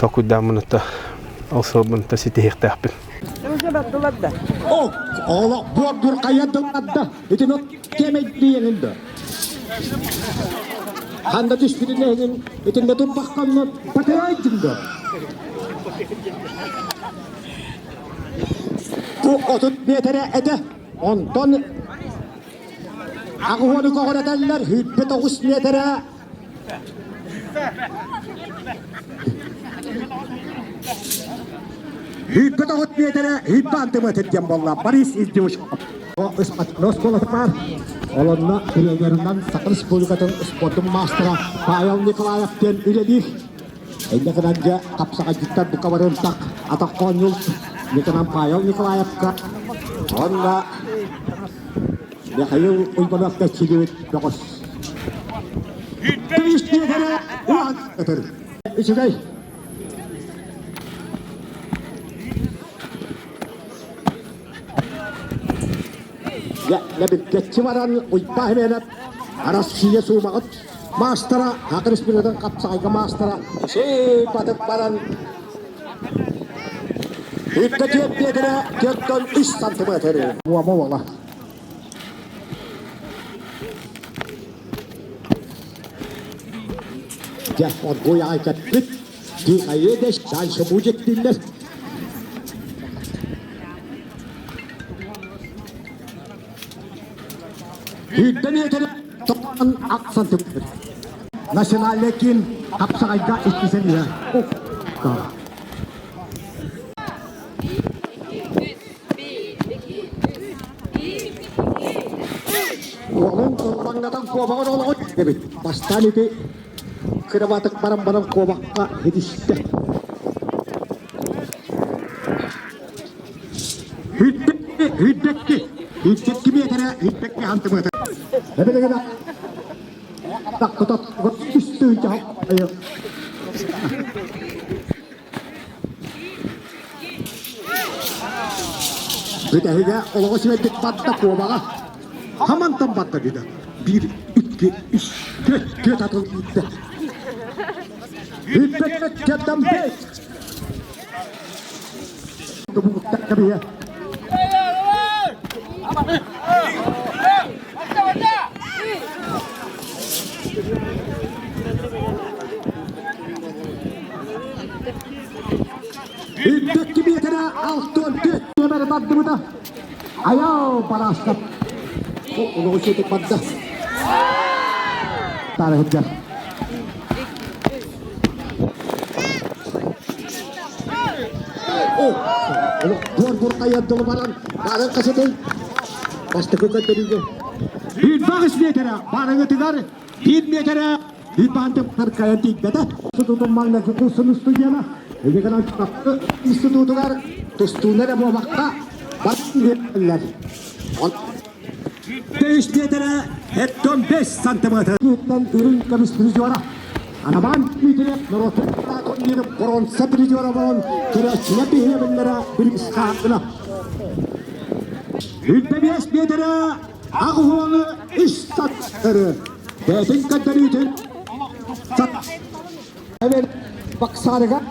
толкуйдааммын отто ол сылбын то ситиһиэхтээхпин. О, олох буордур хайадылладда. Итин кэмэйдиэҥин да. Ханда түспүтүн эһигин итиннэ турбахханна батырайдын да. Бу 30 метрэ этэ. Онтон аҕыһуону көҕүрэтэллэр, 29 метрэ Hüppe tohut mietere, hüppe антымытыр диэн буолла. Борис Издевич оскуолатыгар олонно тренеринэн Саха Республикатын спордун маастара Павел Николаев диэн үлэлиир. Иннэ гынан дьэ хапсаҕайдьыттар бука барымтах атах оонньуул Николай Павел Николаевка уонна Михаил Уйбановка чилибит бөҕөс. Үчүгэй. Лэбиргэччи баран Уйбаа Химэнэп Арассыыйа суумаҕыт маастара, Саха Республикатын хапсаҕайга маастара батып баран Үрдэ түөрт миэтэрэ, түөртөн үс сантиметр. Уома уола. Дьэ, оргууй аҕай кэппит. Тихо едешь, дальше будет дииллэр. Үүттэн миэтэрэ тоҕон ахсан түмүктүр. Национальный киин хапсаҕайга иккисен иһэ. Уолун ыллаҥнатан куобаҕын олоҕун эбит. Бастаан ити кырабатык баран баран куобахха хитистэ. Хүйттэкки, хүйттэкки, хүйттэкки миэтэрэ, хүйттэкки хантымыата. Эбэлэгэн таққытат үстүүн жаһап Бүтэһигэ олоҕу симэлдик батта куобаҕа. Хамантан батта дида. Биир, икки, үс, түөрт, түөрт атыл ииттэ. Бүппэт бэс. Кэбиһэ. Үрдүк килиэтэрэ 64 нүөмэри тардыбыта. Айау Барашков олоҕу сиэтик барда. Таары сылдьар. Буор буркайан дылы баран, баарын хасытын бастакы көрдөрүүгэ. Биир миэтэрэ баарыҥытыгар биир миэтэрэ Ипантовтар кайан тиийбэтэ. Институтун маҥнайгы курсун студена Егор институтугар тустууну эрэ буолбакка бар үөрэллэр. Үс миэтэрэ хэттон бес сантиметр. Киһиттэн үрүҥ көмүс призера. Анабан Дмитриев норуотун бронза призера болон көрөөччүлэр биһирэбиллэрэ бирис хаартына. Үрдэ биэс миэтэрэ аҕыһуону үс саттары бэйэтин көрдөрүүтүн Баксарыгар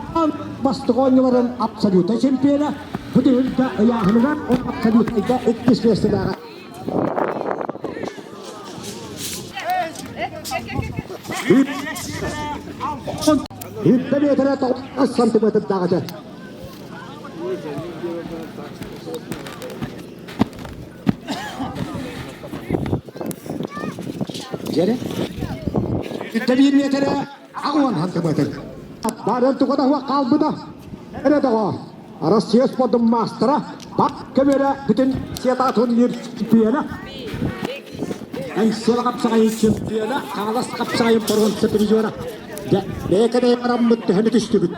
бастакы оонньууларын абсолютнай чемпиона, бу түһүлгэ ыйааһыныгар абсолютнайга иккис миэстэлээҕэ. Үппэ миэтэрэ 9 сантиметрдаах этэ. Дьэрэ. Үттэбиир миэтэрэ аҕуон хантыбытын. Баарыан тугата хуа хаалбыта. Эрэ доҕо. Россия спордун маастара бак көмөрө бүтүн сетатун лир чемпиона. Энсел қапсағайын чемпиона, Хаҥалас қапсағайын бронза призера. Бэйэкэ бараммыт төһөнү түстүгүт.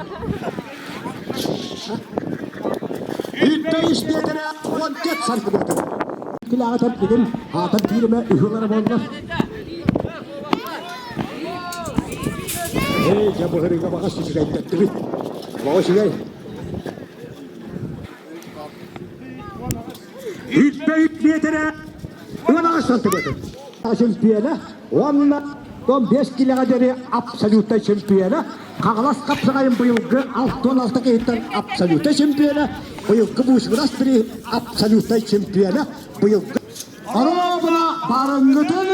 Үттэйис миэтэрэ 14 сантиметр. Килэҕэтэн игин аатан кииримэ үһүлара буолла. Эй, дьэ быһырыга баҕас үчүгэйдэттибит. Баҕа үчүгэй. Үттэйит миэтэрэ 18 сантиметр. Чемпиона уонна 15 килэҕэ диэри абсолютнай чемпиона Хаҥалас хапсаҕайын быйылгы 66 киһиттэн абсолютнай чемпиона, быйылгы Бусмурас бирииһин абсолютнай чемпиона, быйылгы Оруобуна барыҥҥытын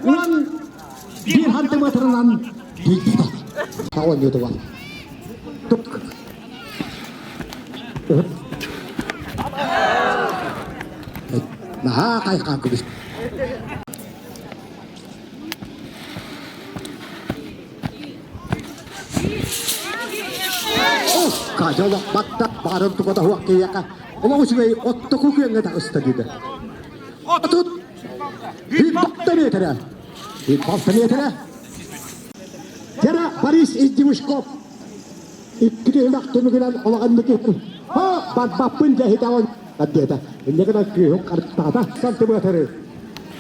11 сантиметрынан билбитэ. Оонньуутугар. Тук. Наһаа хайхаан кыбыс. Катя олохпатта баарын тугата хуох киһиэхэ олох үчүгэй оттоку күөҥҥэ таҕыста диэтэ. Отут 106 миэтэрэ. 106 миэтэрэ. Кера Борис Издивушков икки түһүмэх түмүгүнэн олоҕуннук Ха барбаппын дьэһитэҕин диэтэ. Инньэ гынан кыыһым харыстаата сантиметры.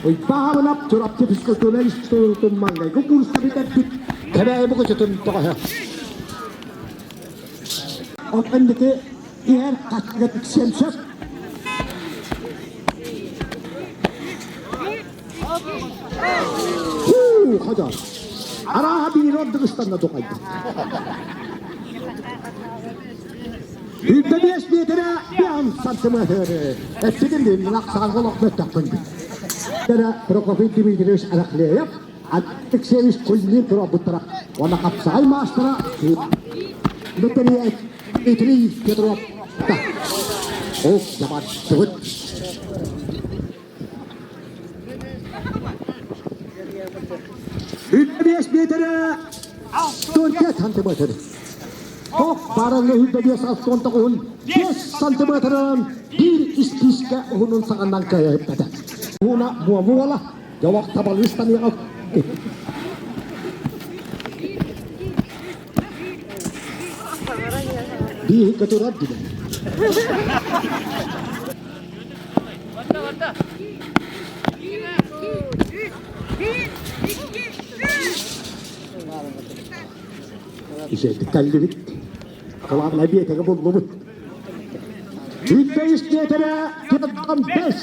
Уйбаабынап Чурапчы физкультура институтун маҥнайгы курска бүтэрбит Кэбээйи букучутун тоҕоһо. Ол инники иһэр хаччыга тиксиэн сөп. Хуу, ходор. Арааһа биир ордук ыстанна тухайда. 25 миэтэрэ биан сантиметр. Эппитин дии, мин ахсаанга олох мөттөхпүн. Прокопий Дмитриевич Арахлеев. Алексеевич Кузьмин туруорбуттара. Уонна хапсаҕай маастара Дмитрий Петров. Ол дабаттыбыт. Үтбиэс миэтэрэ 65 сантиметр. Хок барылы үтбиэс алтон 5 сантиметрын биир испиискэ уһунун саҕанан кыайыппата. Уна буола Дьолох табалыстаныаҕа Бииһи көтүрэр дибэ. Ишетик кэллибит. Главное биэтэги буллубут. Үтбэйис биэтэрэ кытан бэс.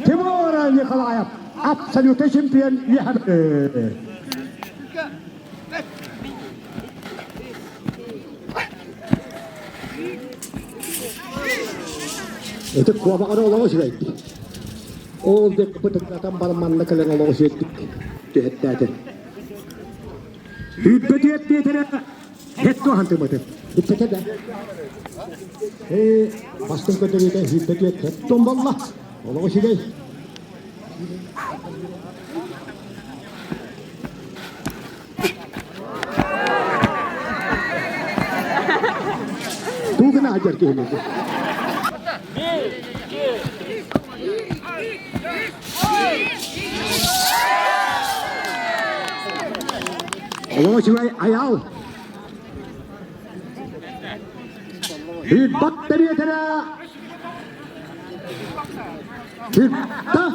Тимур Николаев абсолютный чемпион үөһэ. Ити куобаҕары олоҕу үчүгэйдик. Ол диэк бытыктатан баран манна кэлэн олоҕу үчүгэйдик түһэттээтэ. Үүппэтиэт Пиэтэрэ хетто хантыматы. Иппэтэ да. Ээ, бастыҥ көтөрүүтэ үүппэтиэт хеттон болла. Олоҕу үчүгэй. Тугuna ajar киһини. Олоҕу үчүгэй айал. Бат тэриэтэрэ Кытта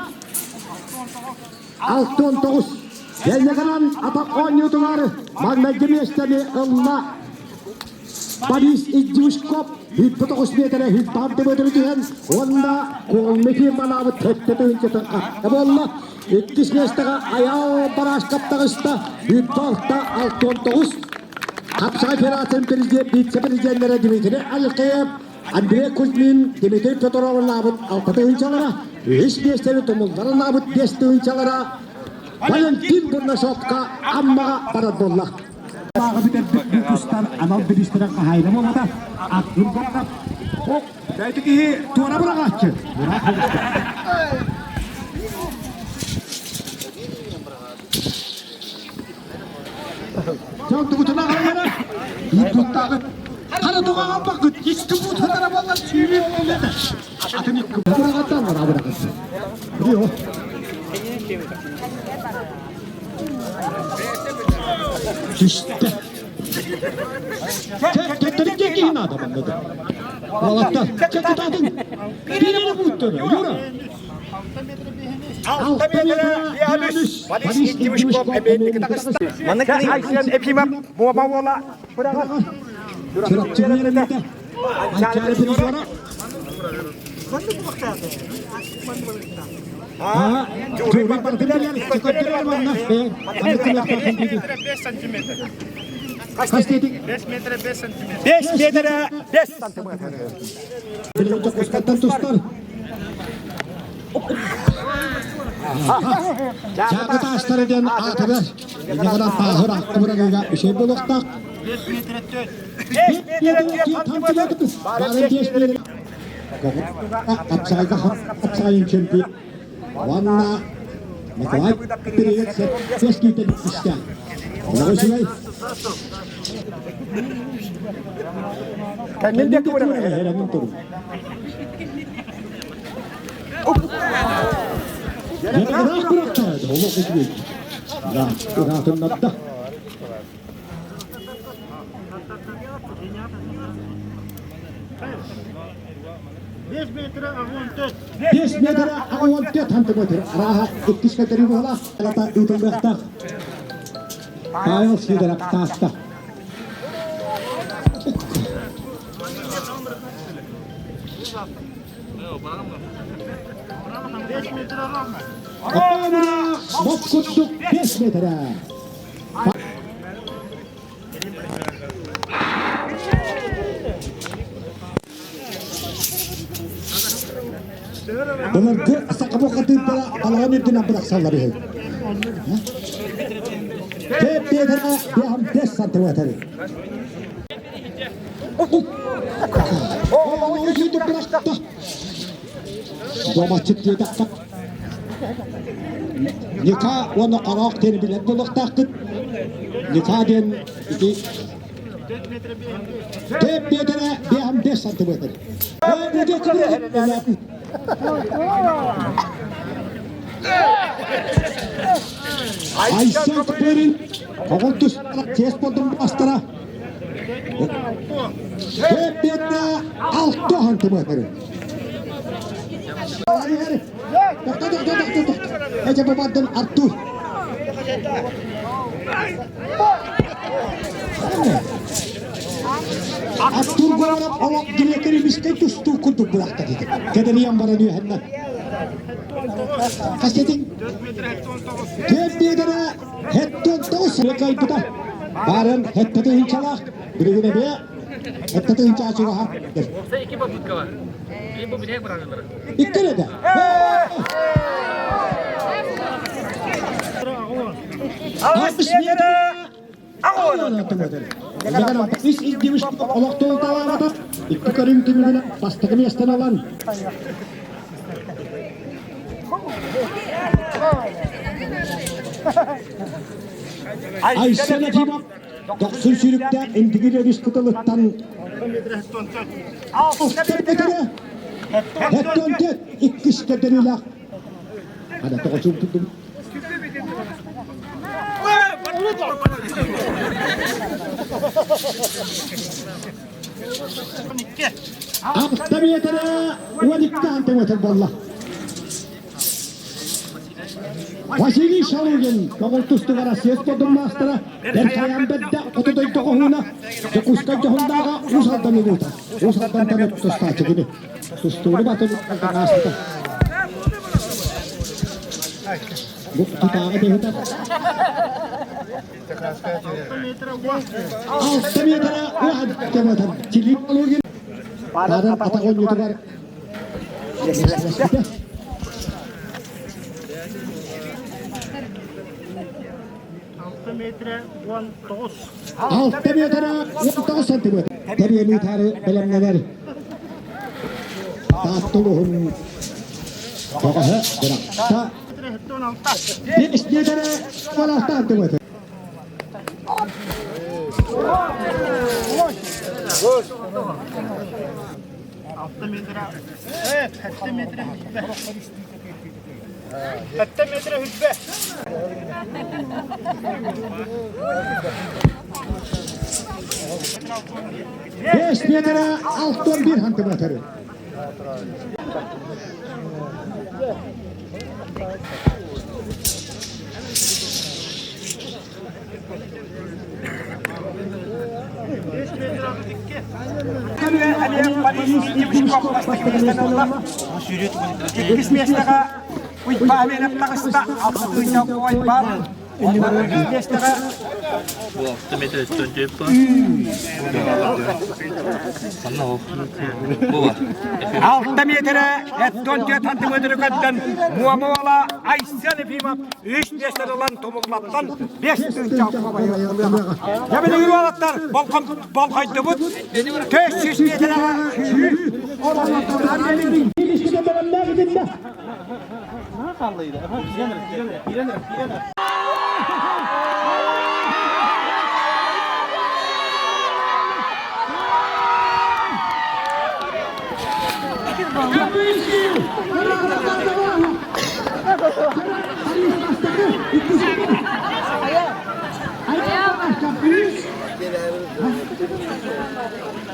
69 Кэннигинэн атах оонньуутугар маҥнайгы миэстэни ылла Борис Индюшков 109 миэтэрэ 104 түһэн уонна Куолмики манаабыт сэттэ тыһыынчатын хатта буолла. Иккис миэстэҕэ Айаал Барашков таҕыста 106 69. Хапсаҕай федерациятын президент, вице-президеннэрэ Дмитрий Алексеев Андрей Кузьмин, Дмитрий Петровнаабыт алта тыһыынчалара, үһүс миэстэни Тумулларынаабыт биэс тыһыынчалара Валентин Бурнашовка Аммаҕа барар буолла. Бааҕы бүтэрбит бу анал бириистэрин хаһаайына буолбата. Аттын буолла. Бэйти киһи туора быраҕааччы. Дьон тугутуна хаалара, туттааҕы хара туҕаҕалбаккыт, икки буут хатара буоллар сүүрүү буоллата. Атын икки быраҕаттан бара быраҕатты. Дио. Түстэ. Төттөрү киһи наада манныда. Уолаттар, чекутатын. Бирине буттары, Юра. 5 метр 5 сантиметр. Чаакы таастара диэн аатырар. Инньэ тааһыр ахтыбырагыга үчүгэй буолуохтаах. Хапсаҕайга хапсаҕайын чемпион. Уонна Николай Переец сескийтен истэ. Олоҕу үчүгэй. Кэннин диэки турун. Ыраатыннарда. Бес метр 14 сантиметр. Арааһа иккис көтөрүү буолаах. Ыытыллыахтаах. Павел Сидоров тааста. Моп курдук 5 метрэ. Былыргы саха бухатыырдара балаҕан үрдүнэн бырахсаллар үһү. Көп метрэ 5 сантиметр. Домачыт диэтэххэ Ника уонна Хороох диэн билэр буолуохтааххыт. Ника диэн ити Көп метрэ 5 сантиметр. Айсен Тыпырин оҕол тустара чиэс болдум астара. Көп метрэ 6 сантиметр. Тохто, тохто, тохто, тохто. Эче бабардын Артур. Артур Говоров олох директоры мискай тустуу курдук бырахта деді. Кэдэрийэн баран үөһэннэ. Хасетин 4 метрэ 79 кайбыта. Барын хеттаты хинчалаах, билигин эбиэ хеттаты хинчаа чугаха. Икки да. 60 метрэ Ис издивиш олохтоон талаабата икки көрүҥ түмүгүнэн бастакы миэстэни ылан Айсен Ефимов дохсун сүүрүктээх Индигир өрүс кытылыттан 6 метрэ 74 иккис көрдөрүүлээх Ана тоҕо чуумпутум 6 метрэ 12 сантиметр буолла. Василий Шалугин көҕүл тустугара съезд маастара Бэркайан бэрдэ хоту дойду хоһууна Дьокуускай дьоһундааҕа Уус Алдан улуута. Уус Алдантан тустааччы кини. Тустууну батын ааспыта. Бу тутааҕы быһыта. 6 метрэ 10 сантиметр. Филипп Шалугин Тадан атах оонньуутугар миэстэлэспитэ. 6 метрэ 19. 6 метрэ 19 сантиметр. Тэрийэни таары бэлэмнэнэр. Тааттулуһун тоҕоһо бырахта. 5 метрэ 16 сантиметр. 6 метрэ 7 метрэ 7 метрэ хүрбэ. 5 метрэ 61 сантиметр. Иккис миэстэҕэ Уйбаамианов таҕыста, алтынньы Уйбаан. Үһүс миэстэҕэ 6 метрэ 74 сантиметры көрдөн Муомуола Айсен Ефимов үс миэстэни ылан Тумуллаттан 5000 Дьэ уолаттар болҕойдубут 400 метрэҕэ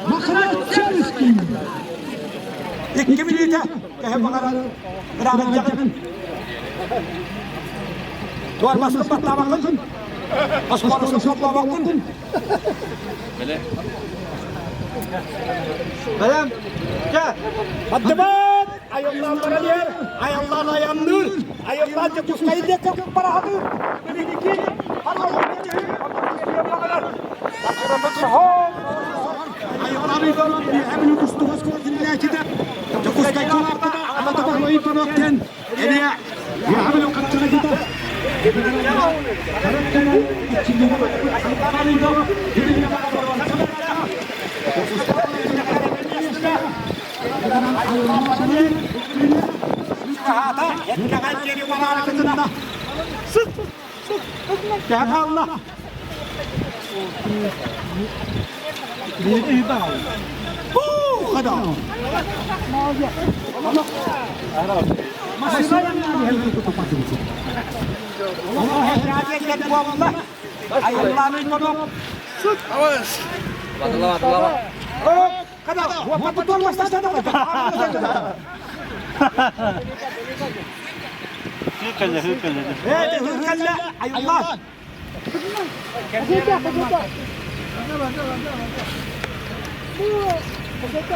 Махачевский. 2 мүнүүтэ кэһэ баҕарар быраҕылдьаҕын. Туорбаскын баттаабаккын. Оскуоласкын суоттаабаккын. Бэлэм. Дьэ, Аддыбат! Айыллаан баран иһэр, айыллаан айанныыр, айыллаан Дьокуускайы диэки бараһатыыр. Билигики Дьокуускайга улааппыта, аҕата Баһылай Иванов диэн эмиэ Яһабын хапчаҕайдыта.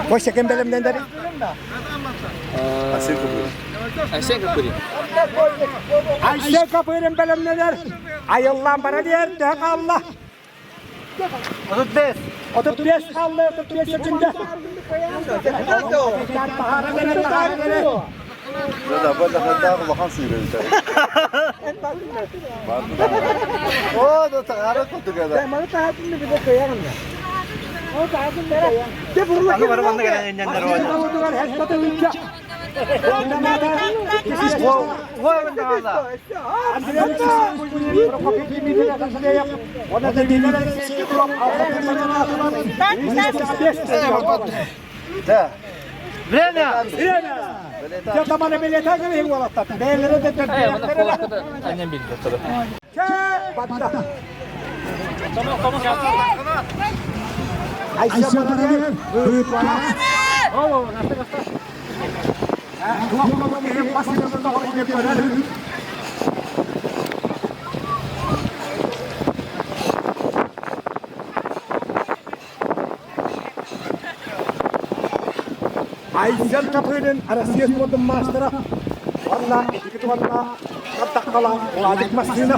Костя, кем бэлэмнэнэр? Айсен Копырин бэлэмнэнэр. Айыллаан бара диэр, төһө хаалла? 35. 35 хаалла, 35 секунда. Время! Время! Айсен Паралев, Айсен Копырин Россия спордун маастара уонна икки туонна таххала Владик массыына.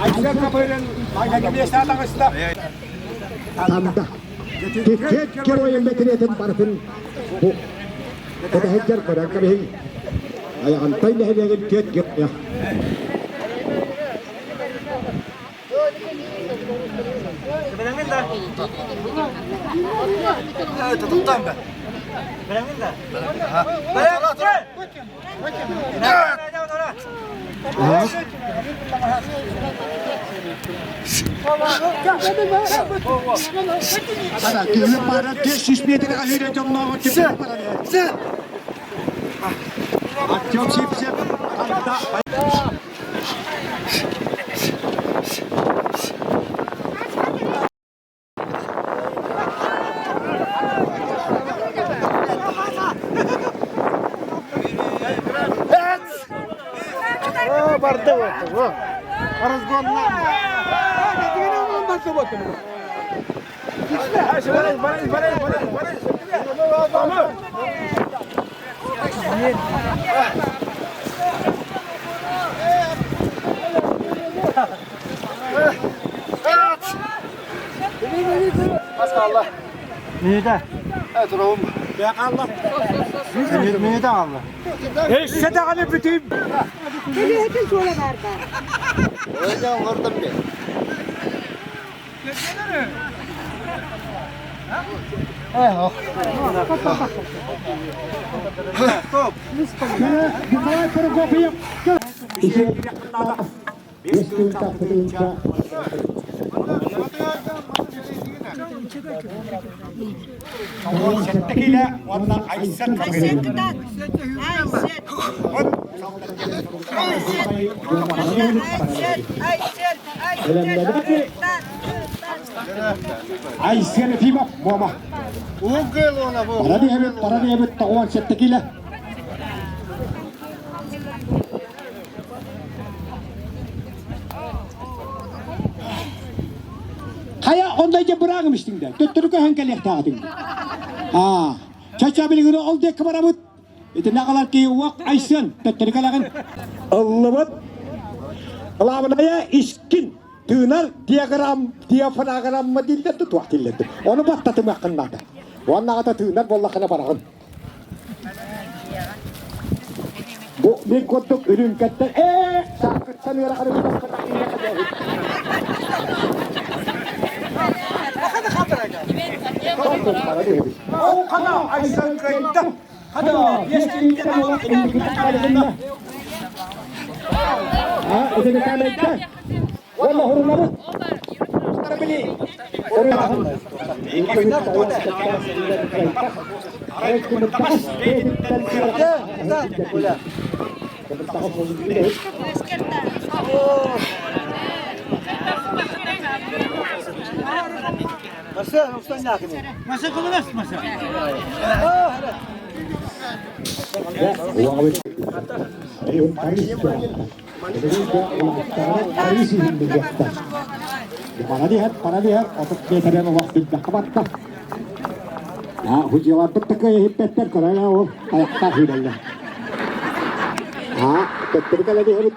Айсен Копырин Танда. Тикет геройын бетиретін барытын бу кэтэһэджэр көрөн кэбиһиҥ. Айаҕантай нэһилиэгин түөт геройа. Ара, киһи бара 500 метрге жүрө жонногу түп Артем Сипсев, Анда. Николай Прокопьев. Сэттэ киилэ уонна Айсен Айсен кытаат. Айсен. Айсен. Айсен. Айсен. Айсен Ефимов Муома. Парадиһэбит, парадиһэбит 97 киилэ. Хайа ондай дьэ быраагым истиҥдэ. Төттөрү көһөн кэлиэхтээҕитиҥ. Аа, чача билигин ол диэки барабыт. Итиннэ аҕалар киһи уох Айсен төттөрү кэлэҕин. Ыллыбыт. Главное искин тыынар диаграмм диафраграмма дииллэр да туох дииллэр да. Ону баттатымыаххын наада. Уонна аҕата тыынар буоллаххына бараҕын. Бу мин курдук үрүҥкэттэн ээ саакыттан ыараханы Уонна хорунабыт. Парадиһэр, парадиһэр, отут метрен олох билбэххэ барда. Худьяларбыт да кыайыһыппэттэр, көрөн ол тайахтаах үүнэллэр. Төттөрү кэлэн иһэбит.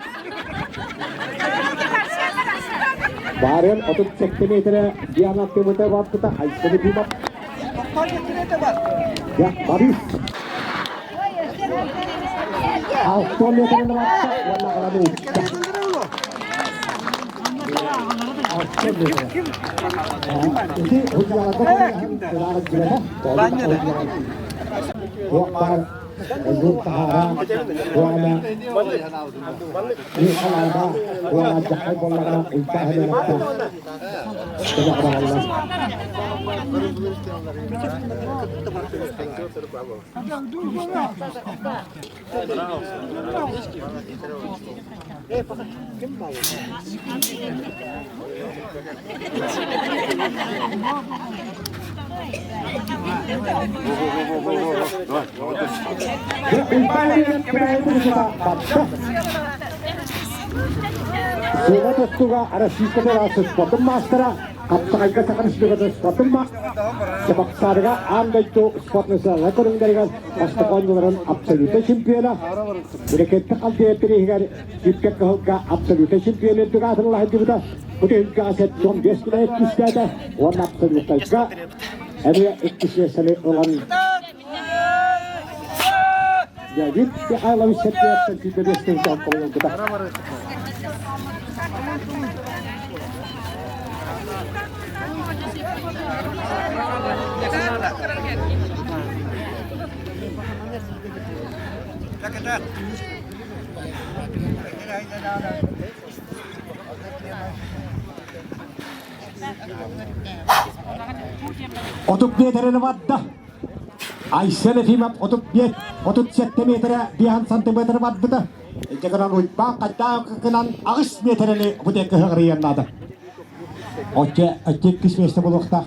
Баарыан 37 метрэ Диана Тымыта барбыта, Айсен Ефимов. Я, Борис. Алта метрин барта, уонна аҕалан уутта. Алта метр. Ити худьяларга Туох баар ойуур таһаара уонна Михалаба уонна дьахай буоллаҕына уйбаа иһэлэхтээх. Сыла тостуга Российская Федерация спортун маастара Хаптаҕайга Саха Республикатын спортун Чабаксарыга аан дойду спорт национальнай көрүҥнэригэр бастакы оонньууларын абсолютнай чемпиона, Берекетти Халдея бирииһигэр Кипкэ Кыһылга абсолютнай чемпион үрдүк аатын ылаһыдьыбыта. Бу түһүлгэҕэ 75 кило иккистээтэ уонна абсолютнайга эмиэ иккис миэстэни ылан Леонид Михайлович Сергеевтэн 105 толкуйдалбыта. Отут метрини барда. Айсен Ефимов 35, 37 метрэ 5 сантиметр барбыта. Ити гынан Уйбаан хайдаах гынан 8 метрени бу диэки ыһыгырыйан наада. Оччо оччо иккис миэстэ буолуохтаах.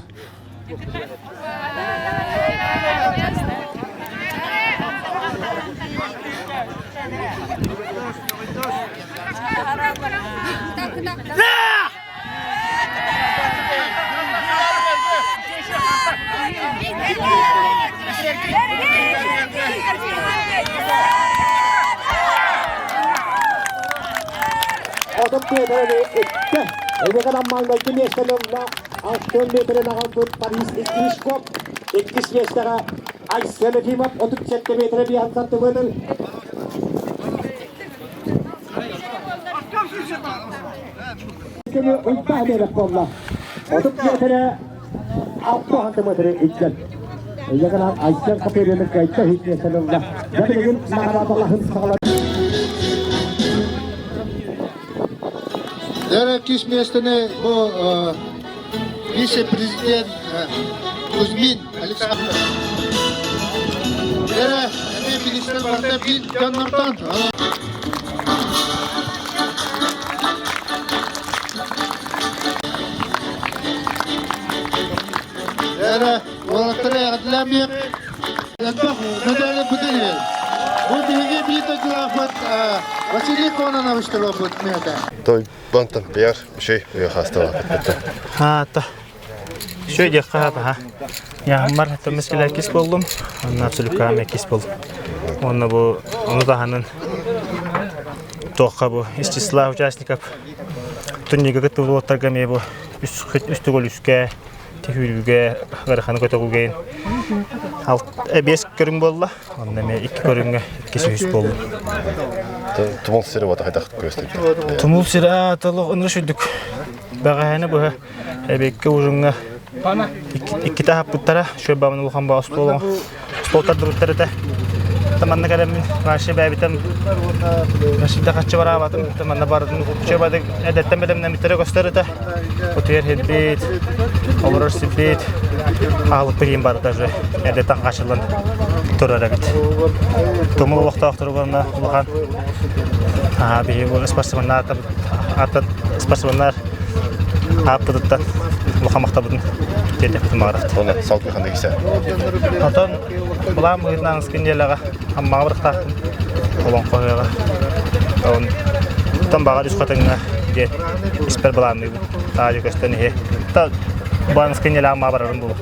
Отут метрени үттэ. Эбигэн маҥнайгы миэстэни ылла 6 метрин аҕалбыт Борис Истришков. Иккис миэстэҕэ Айсен Ефимов 37 метрэ биэһэн сантиметр. Уйбаа диэбэт буолла. 30 метрэ 6 сантиметры илдьэн. Ыйыгынан Айсен Копырины кыайда үһүс ылла. Дьэ билигин наҕараадалаһын саҕалар. Дьэ иккис миэстэни бу. Вице-президент Кузьмин Александр. Эрэ, эмиэ министр барда биир дьоннортон. Эрэ, уолаттары эҕэрдэлээмиэх. Элбэх медали бүтэн иһэр. Бу биһиги биир дойдулаахпыт Василий Кононович туруорбут миэтэ. Той бантан пиар үчүй уйа хаасталааппыт. Хаата. Үчүй диэххэ хаата ха. Яһаммар томис килэкис боллум, онно абсолюткаам эккис боллум. Онно бу ону таһынан туохха бу из числа участников турнирга кыттыбыт эмиэ бу үс төгүл үскэ түһүүрүүгэ ыараханы көтөҕүүгэ биэс көрүҥ буолла. Онно эмиэ икки көрүҥҥэ иккис үһүс буоллум. Тумул сири уота хайдах күөстүк? Тумул сири толох ынырыш үрдүк. Бэҕэһээни быһа эбиэккэ ужуҥҥа иккитэ аһаппыттара. Шөй бабын улахан ба остуол остуол тардыбыттар этэ. Манна кэлэммин вообще бэйэбитэн Рашида хаччы бараабатым. Манна бардым. Шөй бады эдэттэн бэлэмнэммиттэрэ көстөр этэ. Утуйар сирбит, олорор сирбит, аһылыкпыт иһин барыта уже эрдэттэн хаачыллан турар эбит. Тумул олохтоохторугар уонна улахан биһиги спортсменнар спортсменнар ааппытыттан улахан махтабытын тиэрдэхпитин баҕарабыт. Уонна салгыы ханнык исэ? Онтон былаан быһыытынан ыскын Аммаҕа барыахтаахпын олоҥхо ыһыаҕа. Онтон баҕар үс хатыҥҥа диэн испэр былаанныыбын. Таайы көстөн иһи. Та бааныска ньэлээх Аммаҕа барарым буолуо.